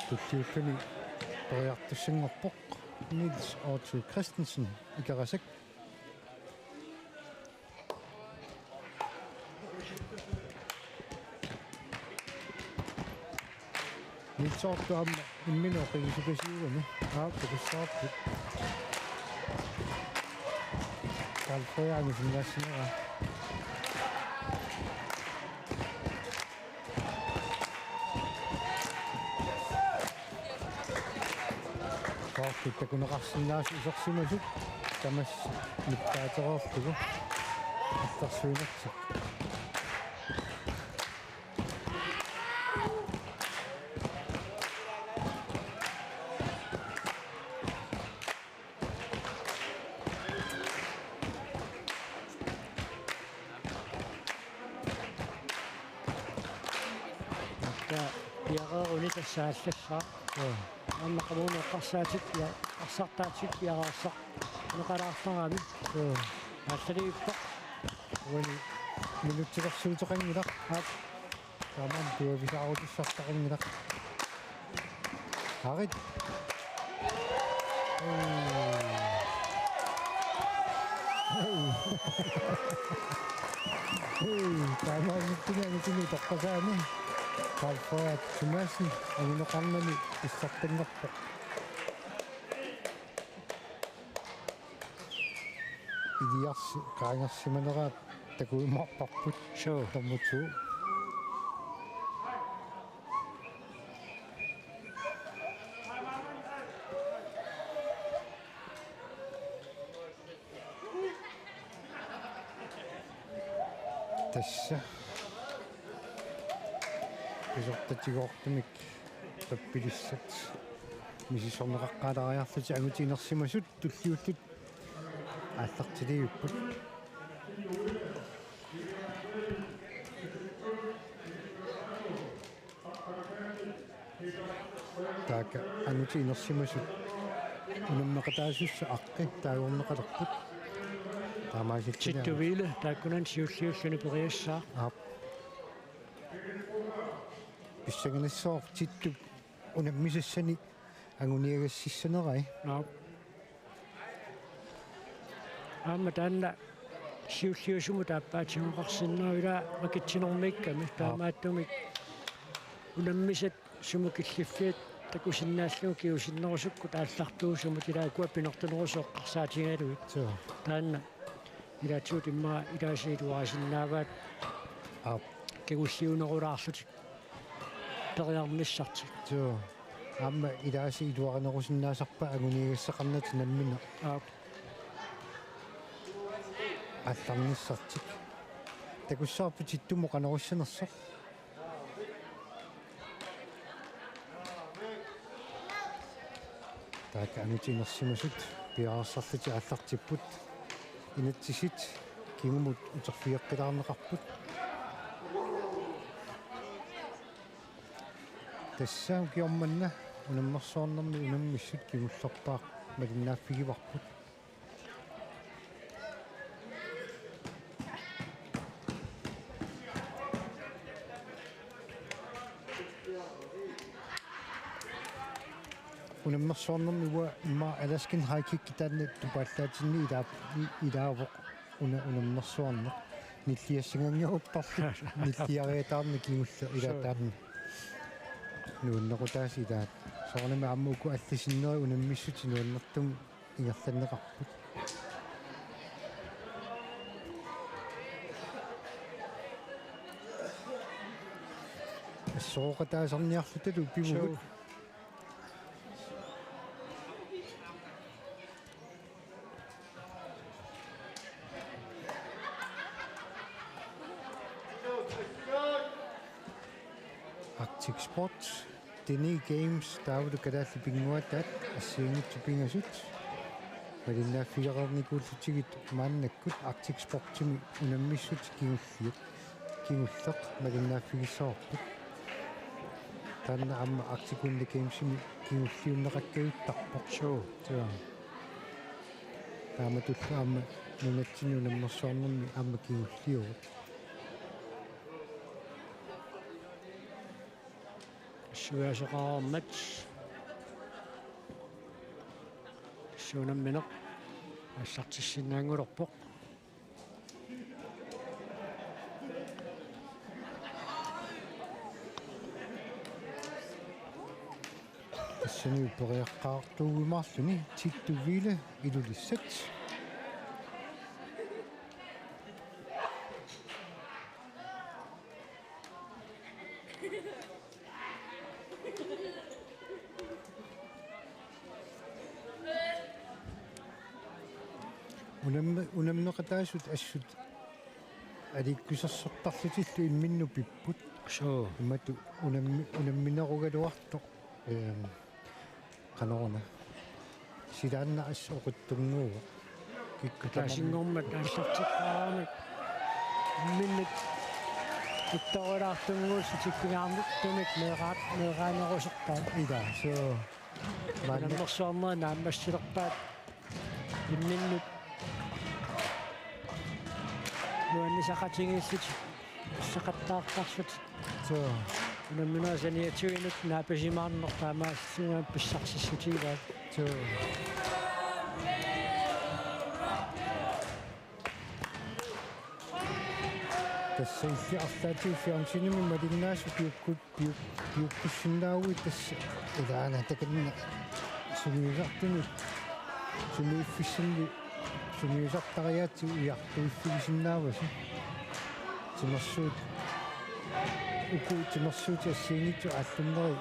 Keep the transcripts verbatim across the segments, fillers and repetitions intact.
Tulliulluni periartussanngorpoq Niels Otto Christensen, Ikerasak. Niels Otto aamma imminut oqigisukasiugami. Aap, takussavarput. Karl Frederik angusinnaassimagaa. Koortut takuneqarsinnaasut isersimasut tamassi nittaatereerlugu. Assersuinertik. Taava piareeruni tassa aallassaaq. Joo. Aamma qamuuna eqqarsaatit ja eqqarsartaatit piareersarneqalaartarami. Joo. Aallaliippoq. Uani minutsilersuuteqanngilaq. Aap. Taamaammat tuavisaarutissartaqanngilaq. Arit. Taamaammat pingaartumik toqqasaani Karl Frederik Thomassen anguneqarnani pissartanngorpoq. Iliarsi qaangersimaneraat takujumaarparput. Suu. Nummer to. Tassa. Pisortatigoortumik pappilissat misissorneqaqqaalaariarlutik angutit inersimasut tulliullutik aallartiliivipput. Taakku angutit inersimasut unammeqataasussat aqqi taagorneqalerput. Taamaasilluni Tittu Viile taakkunani siulliulluni periassaaq. Aap. Pissanganassaaq Tittup unammisassani anguniagassissanerai. Aap. Aamma taanna siulliusumut taappaatigoqarsinnaavoq ila makitsinermiikkami. Aap. Taamaattumik unammisat sumut killiffiat takusinnaallugu kingusinnerusukkut aallartuusumut ila ukua pinertunerusut eqqarsaatigalugit. Joo. Taanna ilaatigut immaqa ilaasa iluarisinnaavaat. Aap. Kingulliunerulaarlutik periarnissartik. Joo. Aamma ilaasa iluarinerusinnaasarpaat anguniagassaqarnatik namminneq. Aap. Aallarnissartik. Takussavarput Tittumut qanorussanersoq. Taakku angutit inersimasut piareersarlutik aallartipput. Inatsisit kingumut uterfigeqqilaarneqarput. Tassa ukioq manna unammersuarnermi unammissut kingullerpaaq malinnaaffigivarput. Unammersuarnermi uanga immaqa Alaskan high kick taanna tupaallaatinni ilaap-, i-, ilaavoq una unammersuarneq. Nilliassangannguarparput, nilliariataarneq kingulleq ila. Suu. Taanna. Nuannequtaasut ilaat. Soorunami aamma uku allat sinneri unammissut nuannertumik ingerlanneqarput. Assoroqataasarniarlutalu pivugut. Suu. Arctic Sports, Dene Games, taavalu Kalaallit Pinnguaataat assigiinngitsut pingasut malinnaaffigereernikuullutigu maannakkut Arctic Sportsimi unammissut kingulliup, kingulleq malinnaaffigissavarput. Taanna aamma Arctic Winter Gamesimi kingulliunneqakkajuttarpoq. Suu. Joo. Taamatullu aamma nunatsinni unammersuarnermi aamma kingulliuvoq. Suiasoqarmat. Suunammineq aallartissinnaanngulerpoq. Tassani uperiaqqaartuugimaarluni Tittu Wille Ilulissat. Unammi-, unammeqataasut assut aliikkusersortarlutillu imminnut pipput. Suu. Imatut unammi-, unamminerugaluartoq. Ehm, qanoruna. Silaanna assut oqitsunnguuvoq. Kikkut tamanna. Taasinngormat aallarteqqaarami. Imminnut uttoorilaartunnguussutit pingaartumik meeraat, meeraanerusorpaat. Ila, suu. Maanna. Unammersuarnerit naammassilerpaat. Imminnut nuannisaqatigiissutit, pissaqattaartarlutit. Suu. Unamminerit saniatigut naapisimaarneq taamaasillunga pissarsissutigivaat. Suu. Tassa illit arlaatigut fjernsynemik malinnaasut piukkut-, piuk-, piukkussinnaaguit tassa ilaana takanna sungiusartunut sungiuffissinni sungiusartariaatsit ujartuiffigisinnaavasi. Timersuut, uku timersuutit assigiinngitsut aallunnerit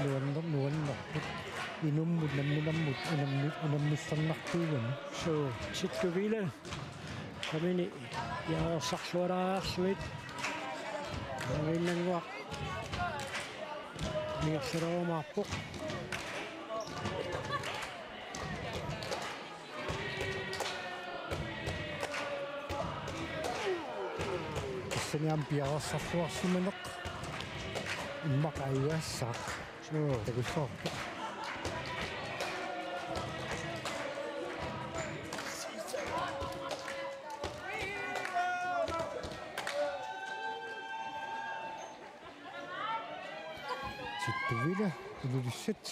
nuanner-, nuannerput. Inummut namminermut unammi-, unammillernartuugami. Suu, Tittu Wille. Kamini piareersarlualaariarlugit. Aviinnannguaq. Ingerlalerumaarpoq. Tassani aamma piareersarluarsimaneq. Immaqa ajugaassaaq. Suu. Takussavarput. Tittu Wille, Ilulissat.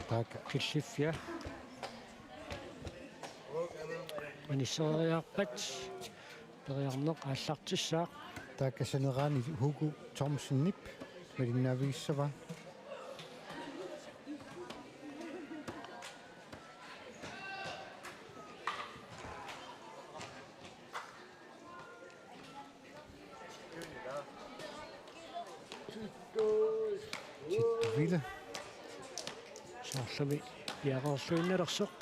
Taakku killiffia. Manisseriarpat. Periarneq aallartissaaq. Taakku saneraani Hugo Thomsenip malinnaavigissavaa. Tittu Wille. Soorlumi piareerluinnalersoq.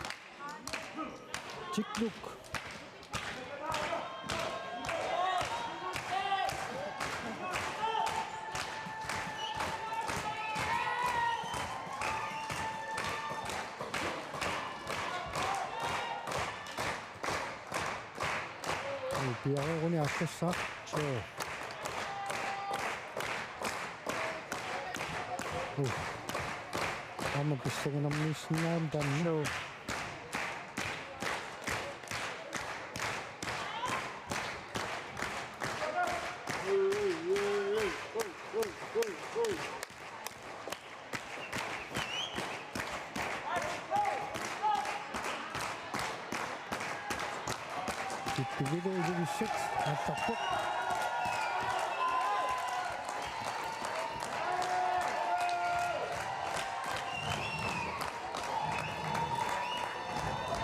Tikluk. Piareeruni aallassaaq. Suu. Uh. Aamma pissanganarmiissinnaagami taanna. Suu. Tittu Wille Ilulissat aallarpoq.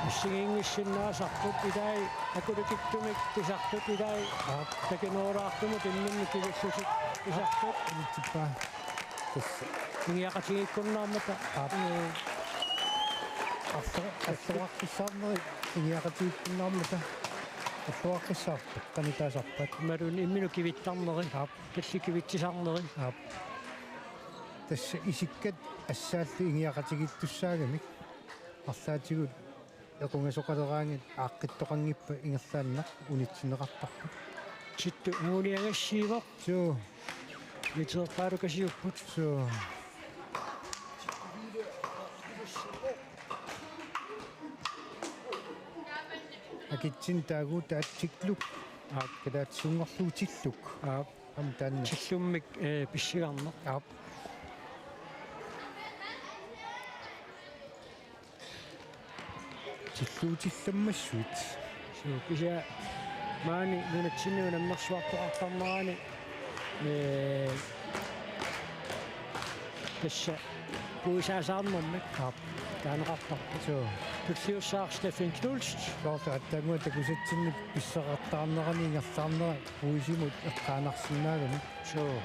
Assigiinngissinnaasarput ilai akulikitsumik pisartut ilai. Aap. Takinerulaartumut imminnut kivillutik pisartut. Ilitsippaa. Tassa. Ingiaqatigiikkunnaarmata. Aap. Ee. Arlu-, arluaqqissaarneri ingiaqatigiikkunnaarmata. Arluaqqissaarput qanitaasarpat. Imaluunniit imminut kivittarneri. Aap. Tallit kivitsisarneri. Aap. Tassa isikkat assaallu ingiaqatigiittussaagamik. Arlaatigut equngasoqaleraangat aaqqittoqanngippat ingerlaannaq unitsinneqartarput. Tittu anguniagassiivoq. Suu. Iteerpaalukasiupput. Suu. Akitsin taagu taatsiklu. Aap. Kalaatsiunngorlugu Tilluk. Aap. Aamma taanna. Tillummik, eh, pissigarneq. Aap. Tilluutillammassuit. Suu, kisianni maani nunatsinni unammersuartoqartarnerani, eh, tassa puisaasaarnermik. Aap. Taaneqartarpoq. Suu. Tulliussaaq Steffen Knudsen. Soorlu aatsaannguaq takusatsinnik pisseqartaarnerani ingerlaarnera puisimut eqqaanarsinnaagami. Suu.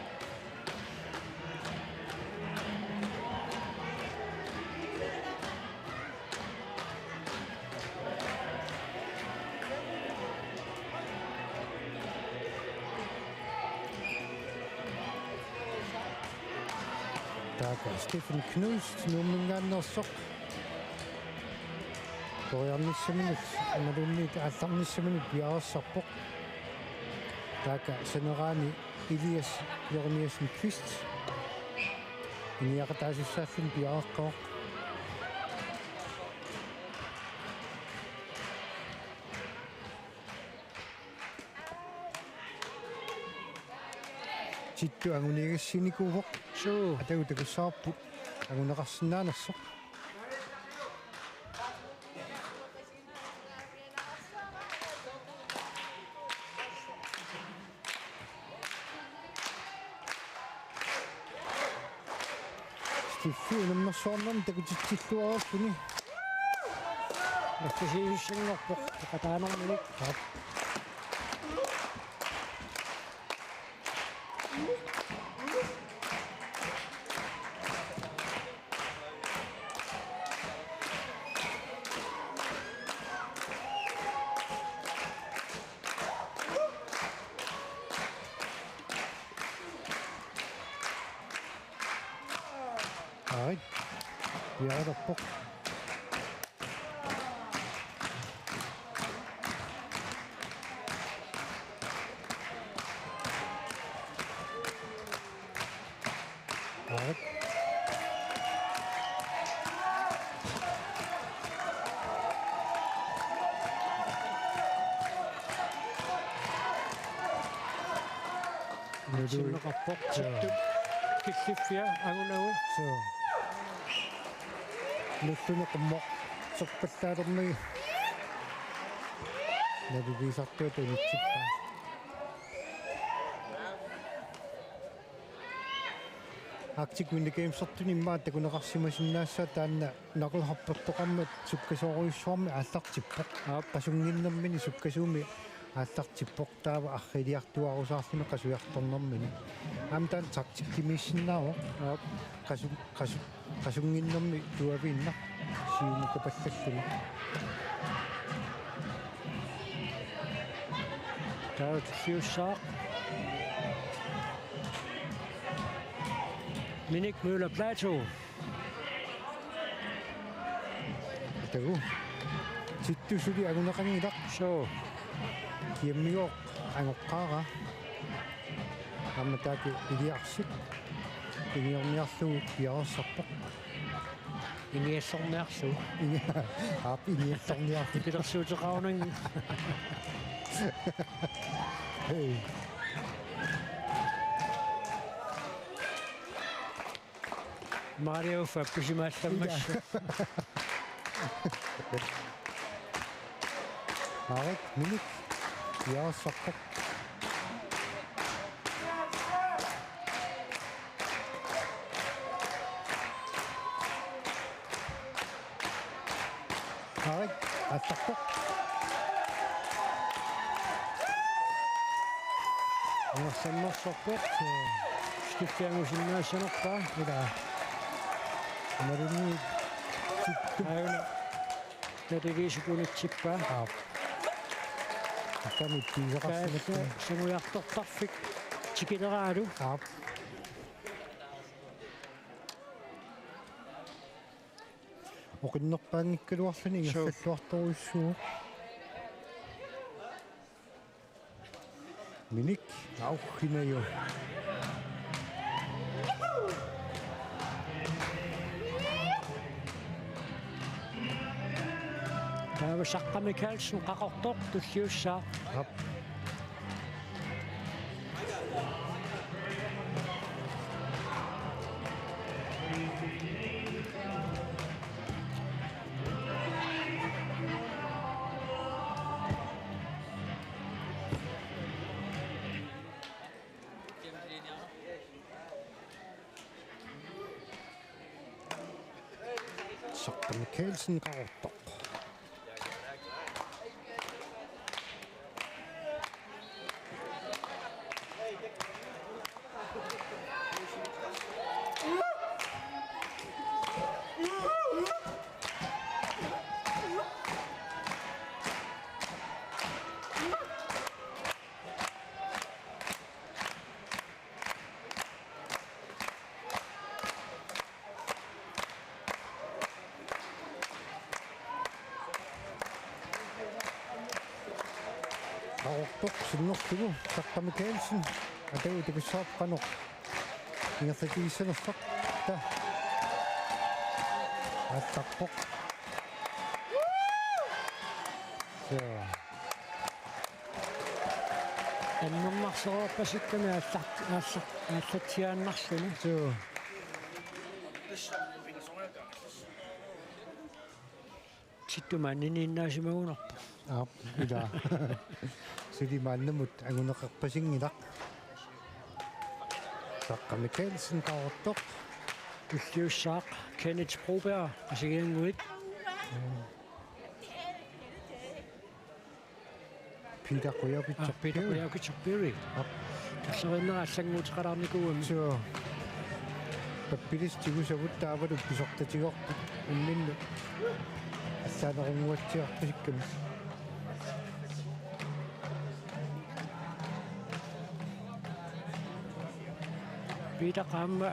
Taakku Steffen Knudsen Nuumminngaanneersoq. Toriarnissaminut, imaluunniit aallarnissaminut piareersarpoq. Taakku saneraani Elias Jeremiassen Kvist. Iniaqataasussaalluni piareeqqavoq. Tittu anguniagassinikuuvoq. Suu. Atagu takussavarput anguneqarsinnaanersoq. Steffi unammersuarnermi takutitsilluarluni. Nassisiussanngorpoq peqataanermini. Aap. Aarit. Piareerpoq. Aarit. Nulu. Sinneqarpoq. Suu. Killiffia angunagu. Suu. Nulluneq qummut. Sorpallaalermagi. Nalugiisartuata unitsippaa. Arctic Winter Gamesertuni immaqa takuneqarsimasinnaassaaq taanna knucklehoppertoqarmat sukkasoorujussuarmik aallartippoq. Aap. Qasunnginnermini sukkasuumik aallartippoq. Taava arriiliartuaarusaarluni qasujartornermini. Aamma taanna taktikkimiissinnaavoq. Aap. Qasu-, qasu-, qasunnginnermi tuaviinnaq siumukapallalluni. Taava tulliussaaq. Minik Møller Platou. Atagu. Tittu suli anguneqanngilaq. Suu. Kiammigooq angoqqaaraa. Aamma taakku Iliarsip. Ingiorniarlugu piareersarpoq. Ingiallorniarlugu. Ingi-, aap, ingiallorniarlugu. Pilersuuteqarunanngilaq. Hej. Mario Fappisimaallammas. Aarit, Minik. Piareersarpoq. Aarit, aallarpoq. Nuersammersorpoq, eh, Steffi angusinnaassanerpaa. Ila. Imaluunniit Tittup. Aajuna. Nalugiisup unitsippaa. Aap. Taanna piisaqarsimapput. Taava sangujartortarfik tikileraalu. Aap. Oqinnerpaanngikkaluarluni. Suu. Ingerlalluartorujussuuvoq. Minik, auhinajo. Taava Saqqa Mikaelsen qaqortoq tulliussaaq. Aap. Saqqaq Mikkelsen, Qaqortoq. Qaqortoq sinnerlugu, Saqqaq Mikkelsen. Atagu takussavarput qanoq ingerlatigissanersoq. Taa. Aallarpoq. Suu. Annernarsoriarpasikkami aallart-, aallart-, aallatsiaannarluni. Suu. Tittu maannaanniinnaasimagaluarpoq. Aap, ilaa. Suli maannamut anguneqarpasinngilaq. Saqqaq Mikkelsen, Qaqortoq. Tulliussaaq Kenneth Broberg, Qasigiannguit. Peter Qujaukitsoq. Aa, Peter Qujaukitsoq Berry. Aap. Tassariinnera allannguuteqalaarnikuugami. Suu. Pappialassuaq tigusavut taavalu pisortatigoorput imminnut allaanerunnguatsiarpasikkami. Peter aamma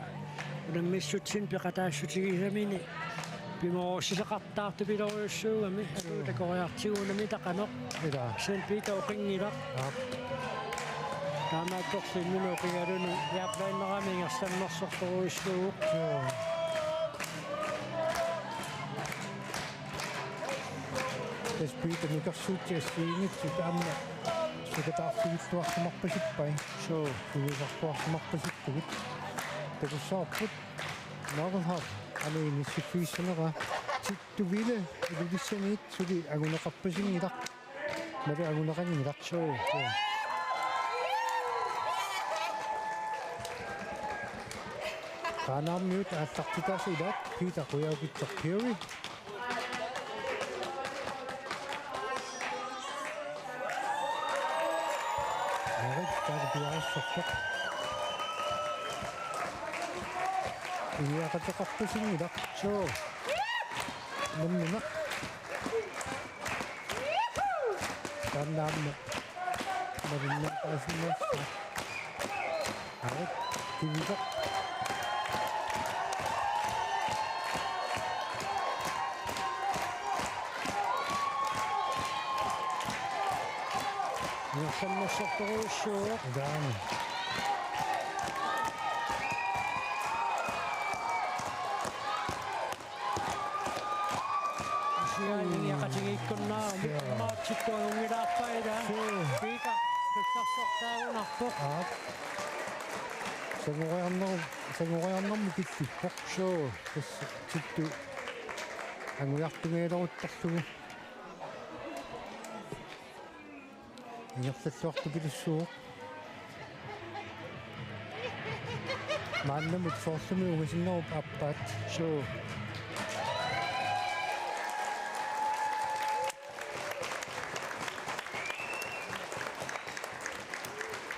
unammissutsinni peqataassutigisamini pimoorussuseqartartupilorujussuugami. Suu. Takoriartigu unammitaa qanoq. Ilaa. Sen Peter oqinngilaq. Aap. Taamaattorli imminut oqingaluni jaappaannerami ingerlannersortorujussuuvoq. Suu. Tassa Peter nukarsuutsiassiinit sutaamma sukataarfigilluarsimarpasippai. Suu. Suusartuarsimarpasippagit. Takussavarput Marvel Hub aniinissiffigissanera Tittu Wille Ilulissaniit suli anguneqarpasinngilaq. Malu anguneqanngilaq. Suu. Suu. Qaanaarmiut aallartitaasa ilaat Peter Qujaukitsoq Berry. Erik, taava piareersorpoq. Iliaqateqarpasinngilaq. Suu. Nammineq. Taannaammat. Malinnaapaasinnaassaaq. Arit, kivitaq. Ingerlannersortorujussuuvoq. Ilaana. Asiaanniaqatigiikkunnaarami. Joo. Imaattuttut angunngilaarpaa ilaa. Joo. Piika, tussarsortaagunarpoq. Aap. Sangoriarneru-, sangoriarnermut killippoq. Joo. Tassa Tittu angujartungajaleruttarlugu. Ingerlalluartupilussuuvoq. Maannamut soorlumi ungasinnerup aappaat. Suu.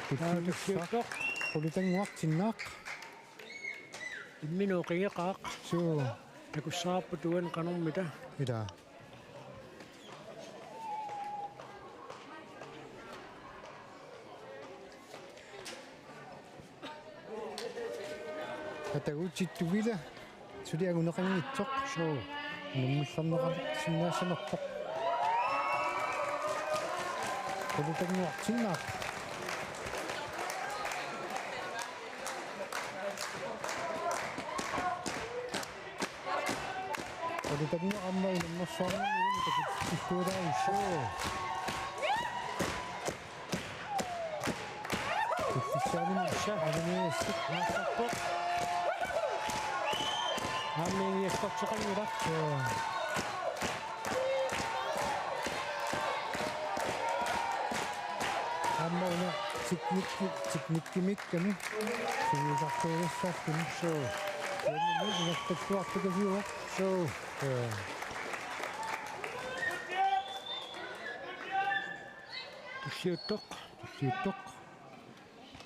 Tulliussaaq. Tulliussaaq. Qulutannguartinnaaq. Imminut oqingeqaaq. Suu. Takussavarput uani qanormita. Ilaa. Atagu Tittu Wille suli anguneqanngitsoq. Suu. Unammilerneqarsinnaassanerpoq. Qulutannguartinnaaq. Qulutannguaq aamma unammersuarnermini takutikkuutaavoq. Suu. Tullissaanimi. Suu. Avaniissik. Naasarpoq. Aamma ingiassarteqanngilaq. Suu. Aamma una teknikki-, teknikkimiikkami. Sivilisartuurissaartuni. Suu. Aputsiaq inerpalluartukasiuvoq. Suu. Ee. Tulliuttoq. Tulliuttoq.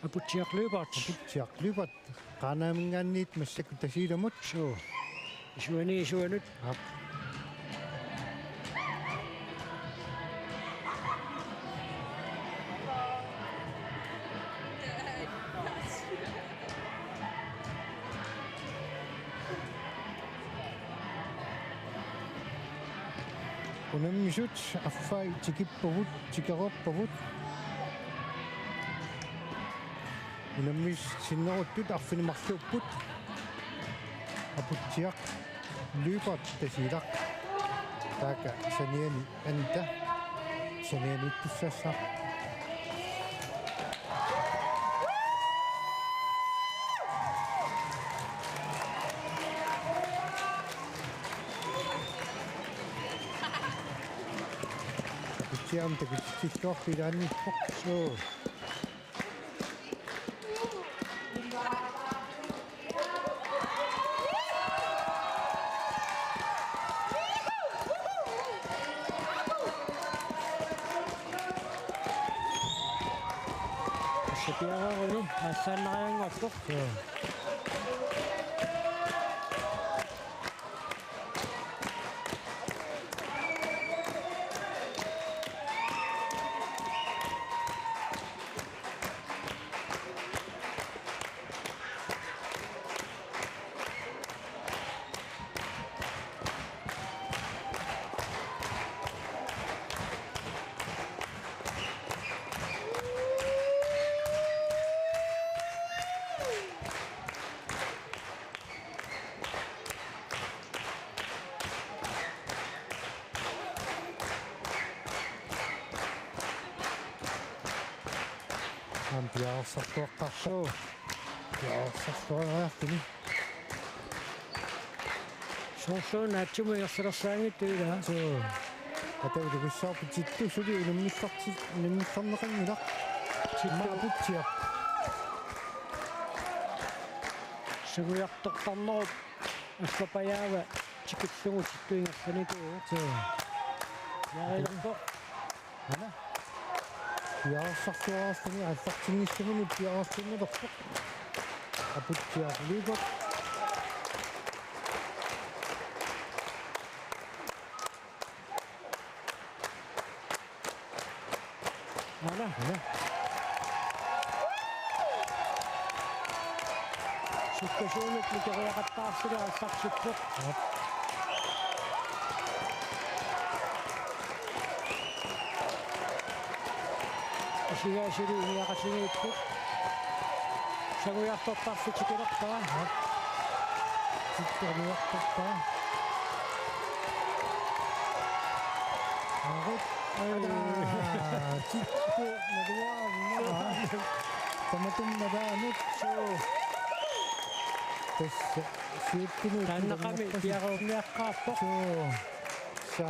Aputsiaq Lyberth. Aputsiaq Lyberth. Qaanaaminngaanniit massakkut Tasiilamut. Suu. Isuani isuanut. Aap. Unammisut affai tikippagut, tikereerpagut. Unammisut sinneruttut arfineq-marluupput. Aputsiaq Lyberth Tasiilaq. Taakku saniani anda. Sanianiittussaassaaq. Aputsiaq aamma takutitsilluarpoq ilaanniippoq. Suu. Tassa piareeruni aallaannarianngortoq. Joo. Aamma piareersartuaqqaarpoq. Suu. Piareersartuariartuni. Soorlu naatsumik ingerlalersaanngitsoq ilaa. Suu. Ata utugissaarput Tittu suli unammillarti-, unammillarneqanngilaq. Tittu. Aamma Aputsiaq. Sangujartortarnerup allapajaavat tikillugu Tittu ingerlanikuuvoq. Suu. Piareerpoq. Aana. Piareersartuareerluni aallartinnissamini piareersinnalerpoq. Aputsiaq Lyberth. Aana. Aana. Sukkasuumik nikeriaqattaarsilu aallartippoq. Aap. Isigaasilu iniaqatigiipput. Sangujartortarfik tikilerpaa. Aap. Tittu sangujartorpaa. Aarut. Ai. Ataa. Tittu naluaannaa. Tamatuma nalaanut. Suu. Tassa siuttunut taannaqami piareerniaqqaarpoq. Suu. Tassa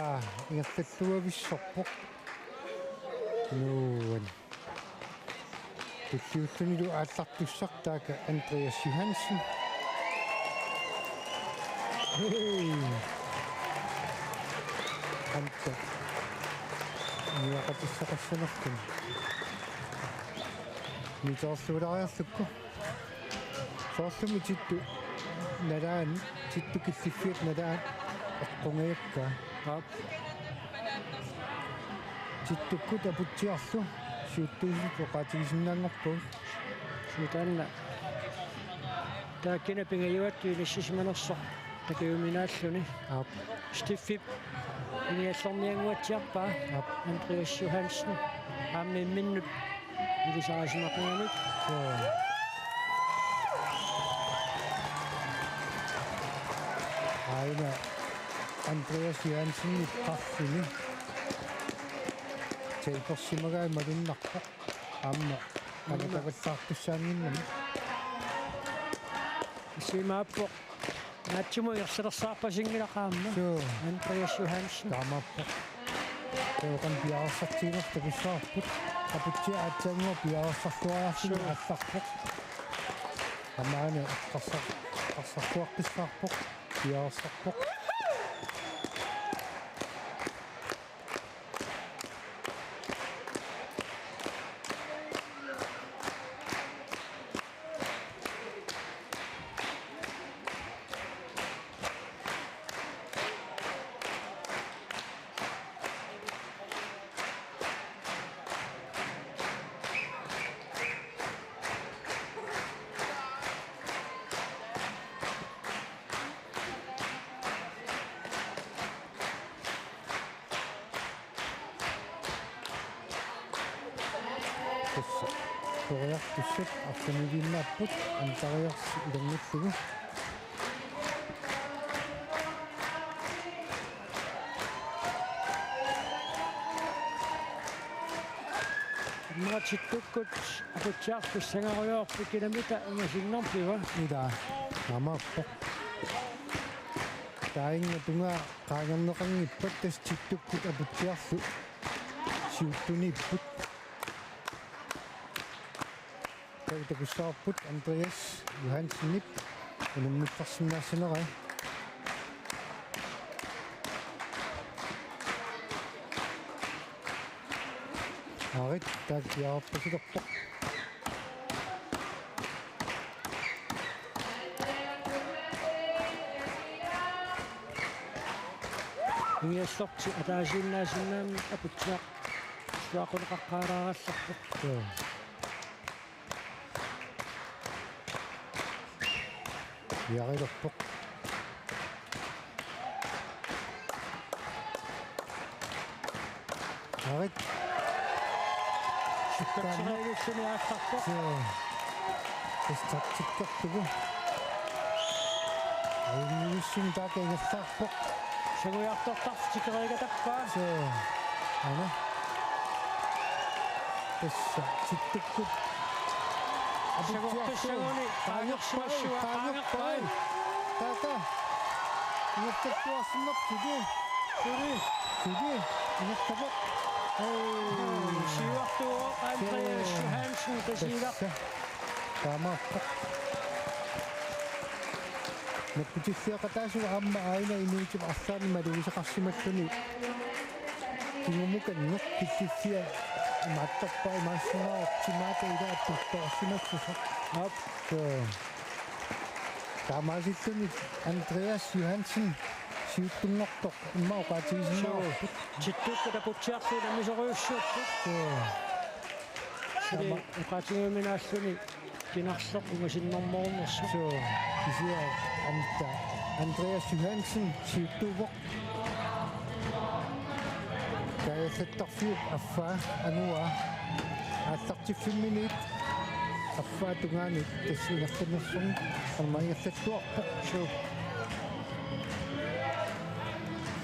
ingerlalluavissorpoq. Nuuan. Tulliullunilu aallartussaq taakku Andreas Johansen. Hej. Anta. Niaqatissaqassanerluni. Nitorluulaariarlukku. Soorlumi Tittu nalaani, Tittu killiffiata nalaani eqqungajakkaa. Aap. Tittukkut Aputsiarlu siuttuusutut oqaatigisinnaanngorpugut. Suu taanna. Taakkina pingajuattut inissisimanersoq takujuminaalluni. Aap. Stiffip iniallerniannguatsiarpaa. Aap. Andreas Johansen. Aamma imminnut ilisarisimaqigamik. Joo. Aana Andreas Johansen iqqarluni. Tapersimagai malunnarpoq. Aamma. Aamma. Anatavallaartussaannginnami. Isimaappoq. Naatsumut ingerlalersaarpasinngilaq aamma. Suu. Andreas Johansen. Taamaappoq. Taava qanoq piareersartiginersoq takussavarput. Aputsiaq aatsaannguaq piareersartuariarluni. Suu. Aallarpoq. Tamaani eqqarsar-, eqqarsartuaqqissaarpoq, piareersarpoq. Tassa Koriartussat arsamiliinnaapput, Andreas ilanngullugu. Immaqa Tittukkut Aputsiarlu pissangarujoorpoq kinamita ungasinnerpiva. Ila, taamaappoq. Taanna tungaa qaangerneqanngippat, tassa Tittukkut Aputsiarlu siuttuniipput. Taava takussavarput Andreas Johansenip unammillersinnaassaneraa. Arit, taakku piareerpasilerpoq. Ingiassorti ataasiinnaasinnaammat Aputsiaq illuaquneqaqqaalaarallarpoq. Joo. Piareerpoq. Arit. Sukkatseriarluni aallarpoq. Joo. Tassa taktikkerlugu. Ajunngivissuaq taakku ingerlaarpoq. Sangujartortarfik tikeriigattappaa. Joo. Aana. Tassa Tittukkut. Sagortassaguni qaangerpai, qaangersimassuaq, qaangerpai, qaangerpai. Taava. Ingerlattuarsinnarpoq suli. Suli. Suli. Ingerlavoq. Hej. Siuartuuvoq Andreas Johansen, tasiiva. Tassa. Taamaappoq. Nakkutilliaqataasut aamma aajuna inuitip arlaanni malugisaqarsimalluni. Kingumut kanneq killiffia imaattorpaa, imaassinnaavoq timaata ilaa tuttoorsimassusoq. Aap. Soo. Taamaasilluni Andreas Johansen siuttunngortoq immaqa oqaatigisinnaarput. Soo. Tittukkut Aputsiarlu unammisorujussuupput. Soo. Suli oqaatigiuminaalluni kinarleq ungasinnermoornersoq. Soo, kisianni anta Andreas Johansen siuttuuvoq. Kaajallattarfiup affaa anguaa. Aallartiffimminit affaa tungaanut tassa ingerlanersorneq aamma ingerlattuarpoq. Soo.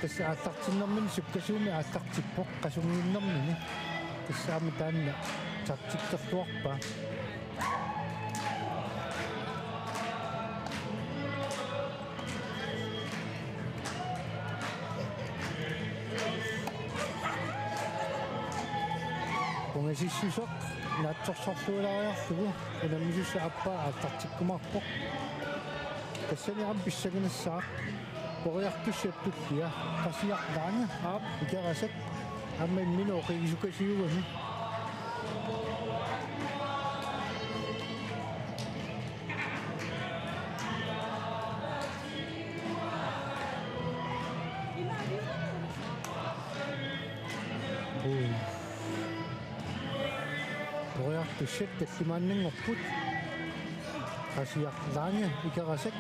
Tassa aallartinnermini sukkasuumik aallartippoq, qasunnginnermini. Tassa aamma taanna taktikkerluarpaa. Ungasissuseq naatsorsorluulaariarlugu unammisussat aappaa aallartikkumaarpoq. Tassani aamma pissanganassaaq. Koriartussat tullia, Qasiaq Lange. Aap. Ikerasak. Aamma imminut oqigisukasiugami. Uu. Koriartussat tallimaannanngorput. Qasiaq Lange, Ikerasak.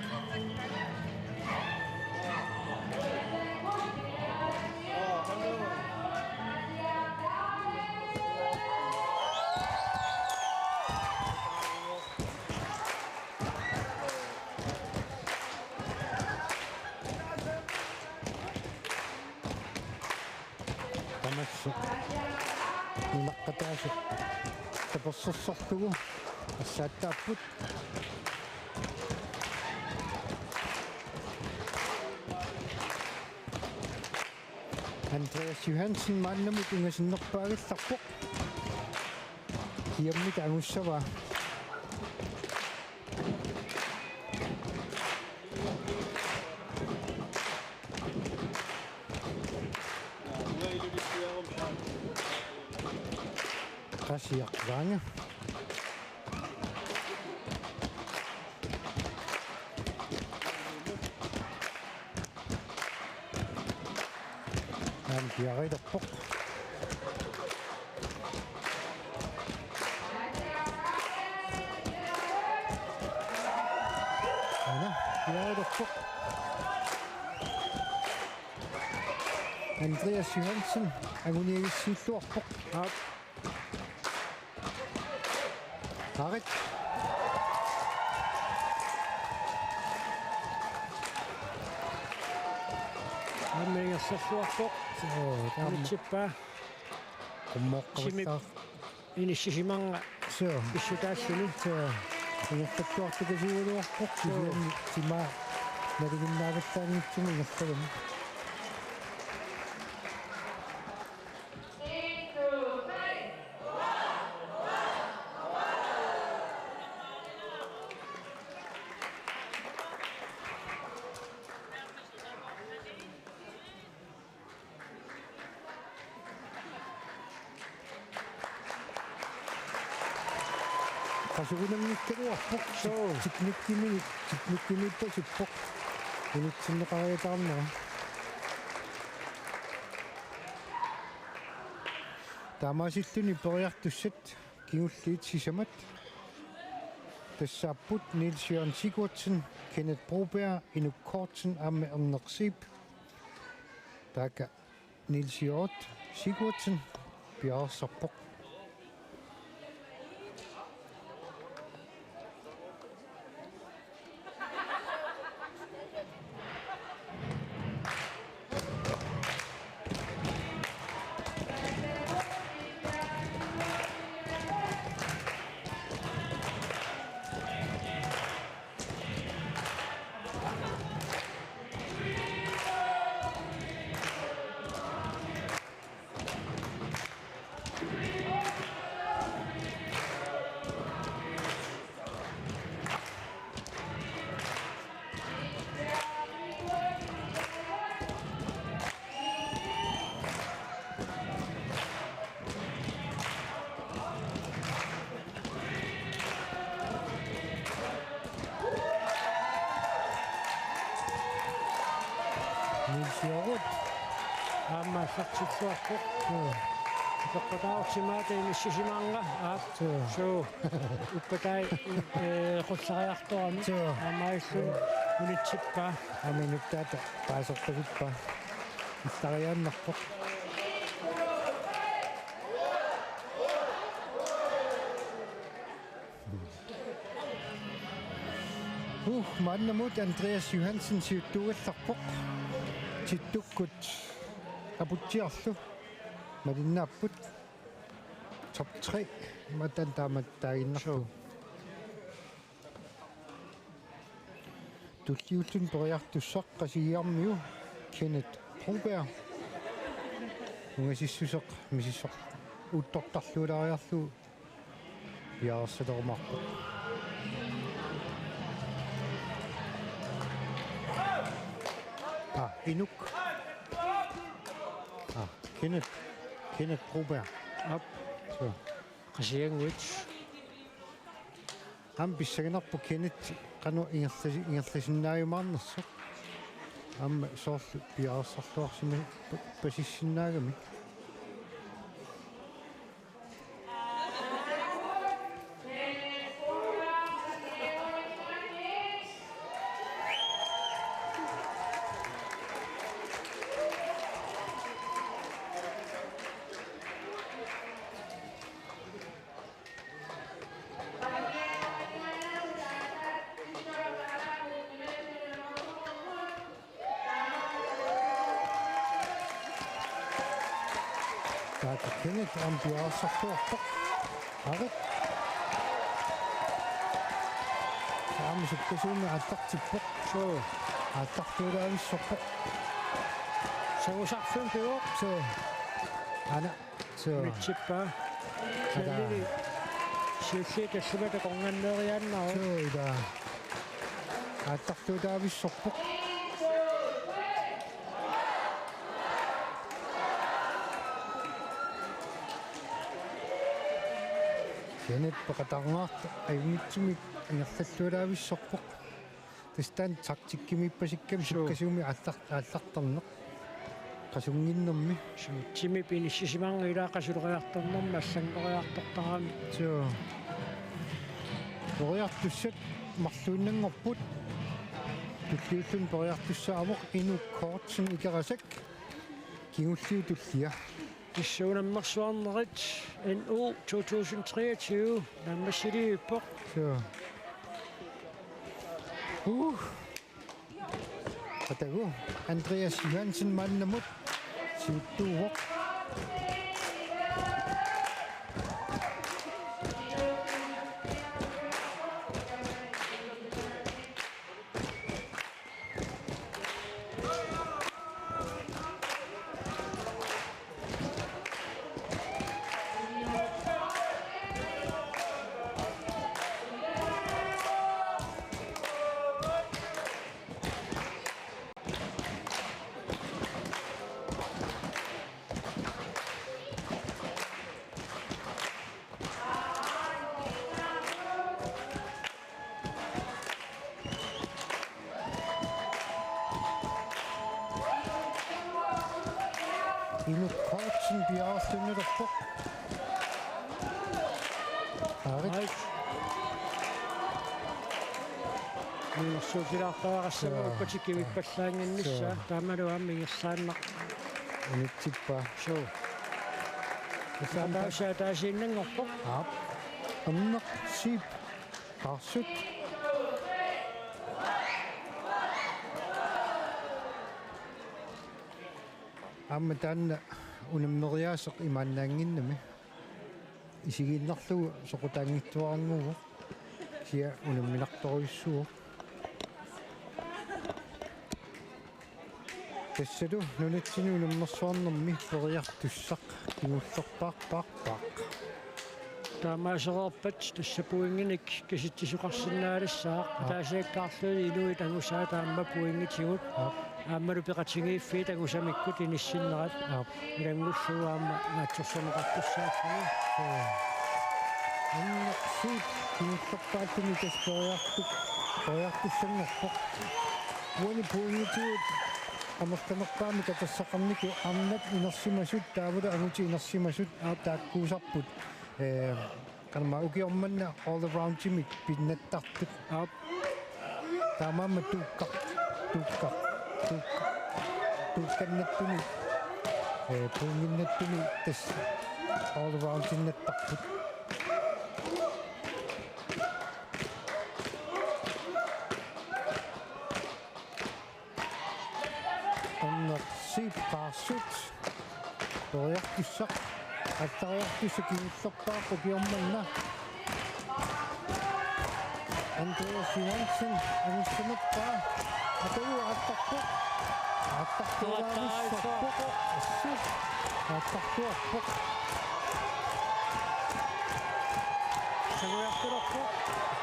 Tamassi nunaqqataasut tapersersorlugu assaattaapput. Andreas Johansen maannamut ungasinnerpaagallarpoq. Kiammita angussavaa. Lars Erik Lange. Aamma piareerpoq. Aana, piareerpoq. Andreas Johansen, anguniagassilluarpoq. Aap. Arit. Aamma ingerlalluarpoq. Soo, taama. Unitsippaa. Qummoqqavattaa. Timip inissisimanera. Soo. Pissutaalluni. Soo. Ingerlattuartukasiugaluarpoq. Soo. Kisianni timaa nalinginnaavallaanngitsumik ingerlallugu. Qasugunanngikkaluarpoq. Soo. Teknikkimi, teknikkimi ippassippoq. Unitsinneqariataarnera. Taamaasilluni periartussat kingulliit sisamat. Tassaapput Niels Jørgen Sigurdsen, Kenneth Broberg, Inuk Kortsen aamma Erneq Zeeb. Taakku Niels Jørgen Sigurdsen piareersarpoq. Niels Jørgen. Aamma aallartilluarpoq. Joo. Toqqataarsimaata inissisimanera. Aap. Joo. Soo. Uppatai, eh, qullariartorami. Joo. Aamma illun unitsippaa. Aamma inuktaata paaserpasippaa. Ittariaannarpoq. Uh, maannamut Andreas Johansen siuttuugallarpoq. Tittukkut aputsiarlu malinnaapput. Top tre matan taama taaginnarpoq. Suu. Tulliulluni periartussaq Qasigiarmiu Kenneth Broberg. Ungasissuseq misissoq uuttortarluulaariarlugu piareersalerumaarpoq. Ah, Inuk. Ah, Kenneth. Kenneth Broberg. Aap. Suu. Qasigiannguit. Aamma pissanganarpoq Kenneth qanoq ingerlasi-, ingerlasinnaajumaarnersoq. Aamma soorlu piareersarluarsimappasissinnaagami. Taakku Kenneth aamma piareersarluarpoq. Arit. Aamma sukkasuumik aallartippoq. Suu. Aallartuulaavissorpoq. Suu, saarfimpivoq. Suu. Aana. Suu. Unitsippaa. Ataa. Kenneth. Siulliit tallimat akornanneeriaannarpoq. Suu, ilaa. Aallartuutaavissorpoq. Kenneth peqataangaartoq ajunngitsumik ingerlallualaavissorpoq. Tassa taanna taktikkimiippasikkami Suu. sukkasuumik aallar-, aallartarneq. Qasunnginnermi. Suu, timip inissisimanngilaa qasuleriartornermi allanngoriartortarami. Suu. Periartussat marluinnanngorput. Tulliulluni periartussaavoq Inuk Kortsen Ikerasak. Kingulliup tullia. Tassa unammersuarnerit N U to tusind treogtyve naammassiliivippoq. Suu. Uh. Atagu Andreas Johansen maannamut siuttuuvoq. Inuk Kortsen piaartuunnerpoq. Aarit. Aarit. Minnersuutilaartariaqassaaq Suu. Ukkatikkiviippallaannginnissaa Suu. Taamalu aamma ingerlaannaq. Unitsippa. Suu. Usaampa. Taasa taasiinnanngorpoq. Aap. Anneq Siip. Qaarsut. Aamma taanna unammeriaaseq imaannaannginnami. Isigiinnarlugu soqutaanngitsuarannguuvoq. Kisianni unamminartorujussuuvoq. Tassalu nunatsinni unammersuarnermi periartussaq kingullerpaarpaarpaaq. Taamaasereerpat tassa pointinik kisitsisoqarsinnaalissaaq. Aa. Ataasiakkaarlugit inuit angusaat aamma pointitigut. Aa. Aammalu peqatigiiffiit angusamikkut inissinnerat. Aa. Ilanngullugu aamma naatsorsorneqartussaalluni. Suu. Anneq Siip kingullerpaalluni tassa periartu-, periartussanngorpoq. Uani pointitigut amerlanerpaamik atassaqarnikut arnat inersimasut taavalu angutit inersimasut Aap. Taakkuusarput. Ee, qanormaa ukioq manna all aroundimik pinnattartut. Aap. Taamaammat tuukka-, tuukka-, tuuk-, tuukkannattuni, ee, pointinnattuni tassa all aroundinnattarput. Anneq Siip Qaarsut. Periartussaq. Aallareriartussaq kingullerpaaq ukioq manna. Andreas Johansen, angussamappaa. Atagu aallarpoq. Aallartuarpoq. Assut. Aallartuarpoq. Sanguiartulerpoq.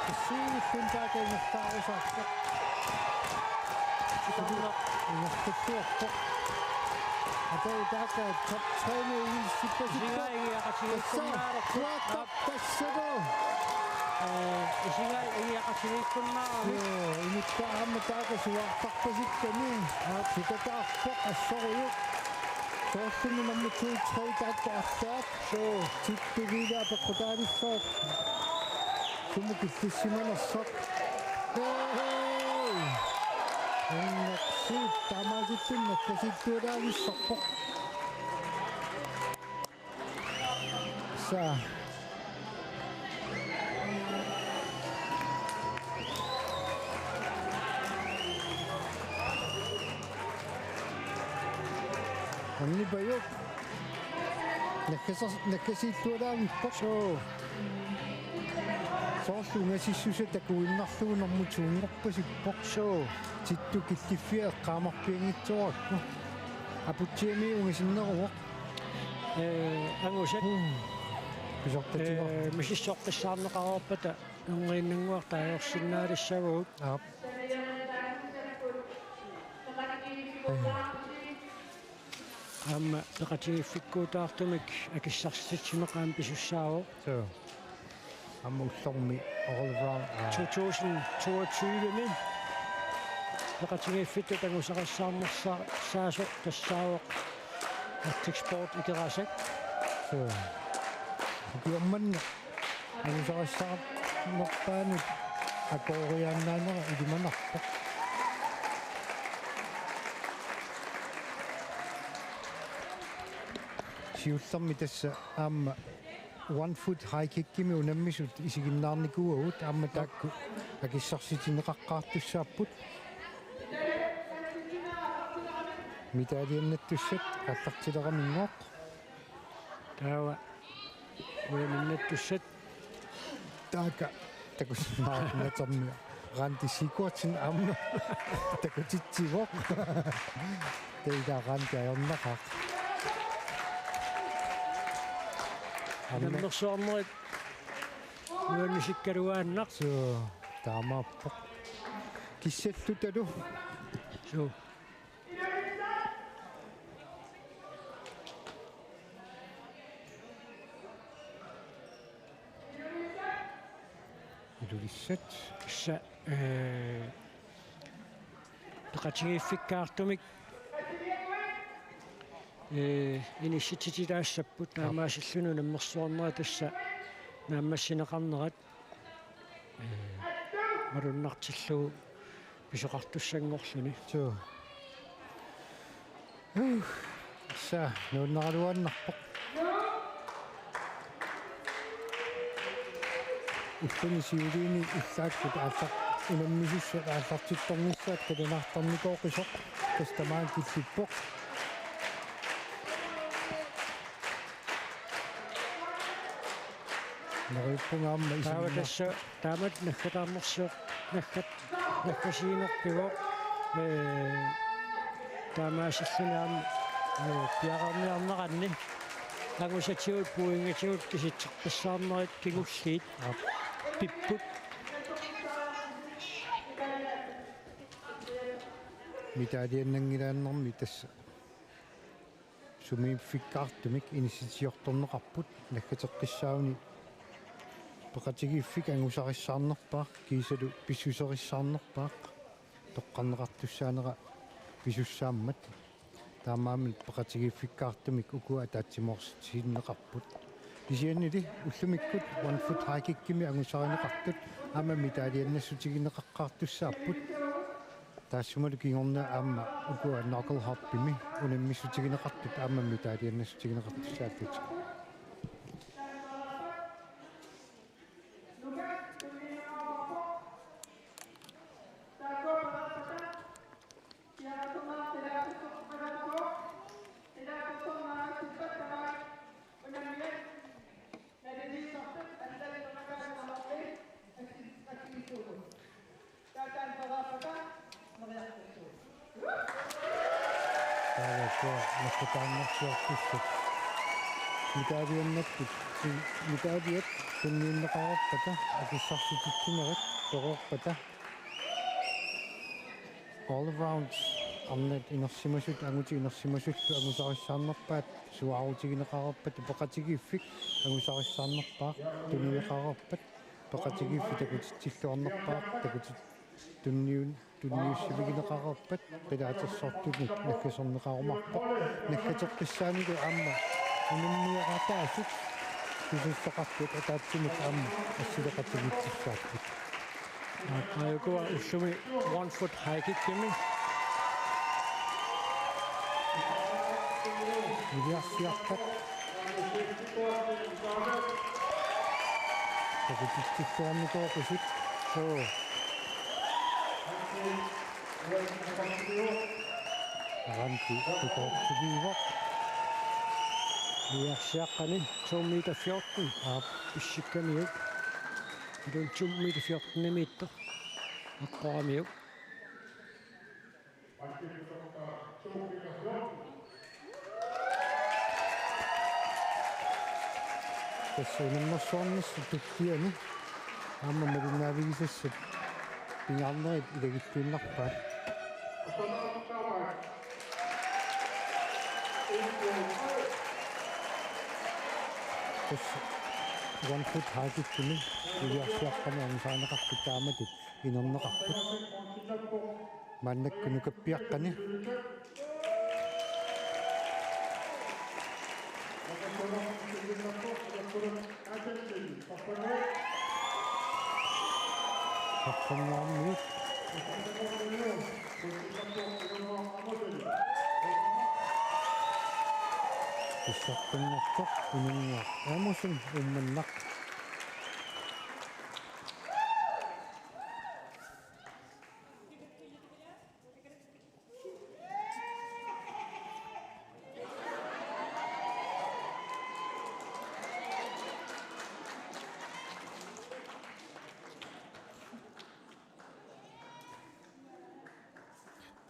Kisianni taaka ingerlaarusaarpoq. Ingerlaarusaarpoq. Atagu taaka top tre-mi inissippasikka. Isigai ingiaqatigiikkunnaalerput. Tassa. Tuaatap tassalu. Ee, isigai ingiaqatigiikkunnaalerput. Joo, inukka aamma taaka suaartarpasikkami. Aap. Sukataarpoq assorujuk. Soorlumi nummer to, tre taakku arlaat. Suu. Tittugiila apeqqutaalissooq. Sumut killissimanersoq. Hej! Anneq Siip taamaasilluni nakkasiittualaavissorpoq. Sa. Annipajuk. Nakkasar-, nakkasiillualaavippoq. Suu. Soorlu ungasissusaa takuinnarlugu normu to-nngorpasippoq. Suu. Tittu killiffia eqqaamarpianngitsoorakku. Aputsiami ungasinneruvoq. Ee, angusat. Hmm. Pisortatigoor. Ee, misissoqqissaarneqareerpata erniinnannguaq taagorsinnaalissavugut. Aap. Aamma peqatigiiffikkuutaartumik akissarsitsisimeq aamma pisussaavoq. Suu. Aamma ullormi all around. Aa. To tusind toogtyve-mi peqatigiiffittut angusarissaarnersa-, saasoq tassaavoq Arctic Sport Ikerasak. Suu. Ukioq manna angusarissaarnerpaanut akooriaannaanera ilimanarpoq. Siullermik tassa aamma one foot high kickimi unammisut isiginnaarnikuuagut aamma taakku akissarsitinneqaqqaartussaapput. Medaljiannattussat aallartileraminngoq. Taava uaniinnattussat. Taakku takusinnaanermia. Randi Sigurdsen aamma takutitsivoq. Taava Randi ajornaqaaq. Aamma. Unammersuarnerit nuannisikkaluaannaq. Suu, taamaappoq. Kissallutalu. Suu. Ilulissat. Sa-, ee, peqatigiiffikkaartumik, ee, inissitsitilaassapput. Aap. Taamaasilluni unammersuarnerit tassa naammassineqarnerat, ee, malunnartillugu pisoqartussanngorluni. Suu. Huh. Tassa nuannaraluaannarpoq. Ulluni siuliini ullaakkut aallar-, unammisussat aallartittornissaat qilanaartarnikooqisoq tassa tamaanga killippoq. Neriuppunga aamma. Taava isiginnaar- tassa taamatut naggataarnersior-, naggat-, naggasiinerpivoq, ee, taamaasilluni aamma, ee, piareerniarneranni angusatigut pointigut kisitseqqissaarnerit kingulliit. Aap. Pipput. Medaljiannanngilaannarmi tassa sumiiffikkaartumik inissitsiortorneqarput, naggateqqissaani peqatigiiffik angusarissaarnerpaaq kiisalu pissuserissaarnerpaaq toqqarneqartussaanera pisussaammat. Taamaammat peqatigiiffikkaartumik ukua ataatsimoorsinneqarput. Kisiannili ullumikkut one foot high kickimi angusarineqartut aamma medaljiannassutigineqaqqaartussaapput. Taassumalu kingorna aamma ukua knuckle hoppimi unammissutigineqartut aamma medaljiannassutigineqartussaallutik. Taava naggataarnersiortussat. Medaljiannakkut, medaljiat tunniunneqareerpata, akissarsititsinerit pereerpata. All around arnat inersimasut, angutit inersimasullu angusarissaarnerpaat, suaarutigineqareerpata, peqatigiiffik angusarissaarnerpaaq, tunineqareerpat, peqatigiiffik takutitsilluarnerpaaq, takutit-, tunniun-, tunniussivigineqareerpat, qilaatersortunut naggaserneqarumaarpoq, naggateqqissaanilu aamma unammiaraataasut pisussaqartut ataatsimut aamma assileqatigiittussaapput. Aajukua ullumi one foot high kickimi. Iliarsiarpat. Takutitsilluarnikooqisut. Suu. Aramti tukoorsiviuvoq. Iliarsiaqqani to meter fjorten. Aap. Issikkamiuk. Ilun to meter fjorten-imiittoq. Aqqoramiuk. Tassa unammersuarnissaq tulliani aamma malunnaavigisassat pingaarnerit ilagilluinnarpaat. Tassa one foot high kickimi Niviarsiaqqani anisaaneqartut taamatut inerneqarput. Maannakkut nukappiaqqani. Saqqummiut. Pissartanngortoq Inunnguaq Amussen Uummannaq.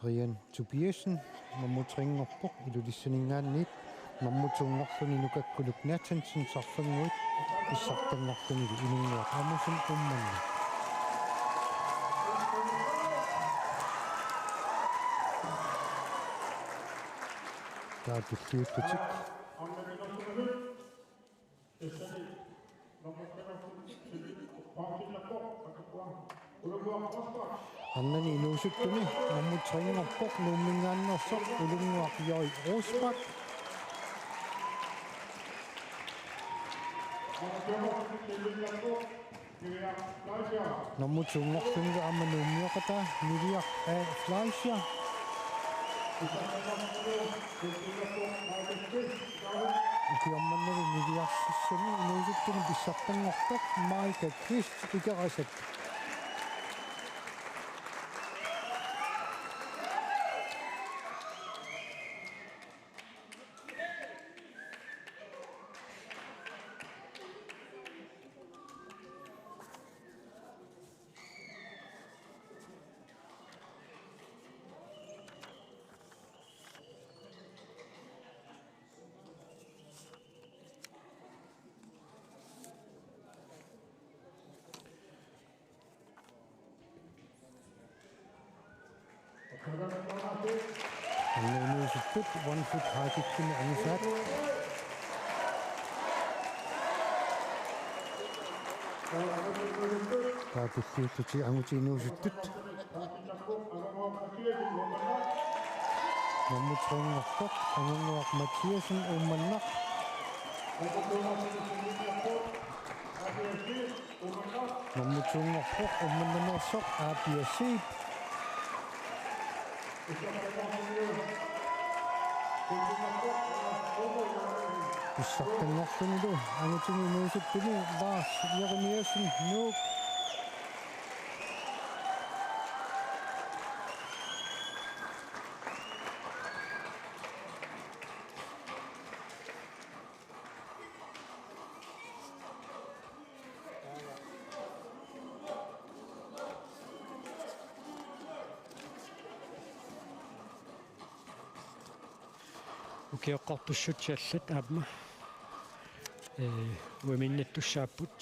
Brian Tobiassen, nummer tre-nngorpoq Ilulissaninngaanniit, nummer to-nngorluni Nukakkuluk Nathansen Sarfannguit, pissartanngorlunilu Inunnguaq Amussen Uummannaq. Taava tulliullutik. Arnani inuusuttuni nummer tre-nngorpoq Nuumminngaanneersoq Ulunnguaq Joy Rosbach. Nummer to-nngorlunilu aamma Nuummioqataa Niviaq A. Fleischer. Ukiormannalu niviarsissani inuusuttuni pissartanngortoq Maika Kvist Ikerasak. Aamma inuusuttut one foot high kickimi angusaat. Taava tulliullutik angutit inuusuttut. Nummer tre-nngorpoq Angunnguaq Mathiassen Uummannaq. Nummer to-nngorpoq Uummannanngorsoq A P S C. Pissartanngorlunilu angutini inuusuttuni Lars Jeremiassen Nuuk. Ukioqqortussutsit allat aamma, ee, uimiinnattussaapput.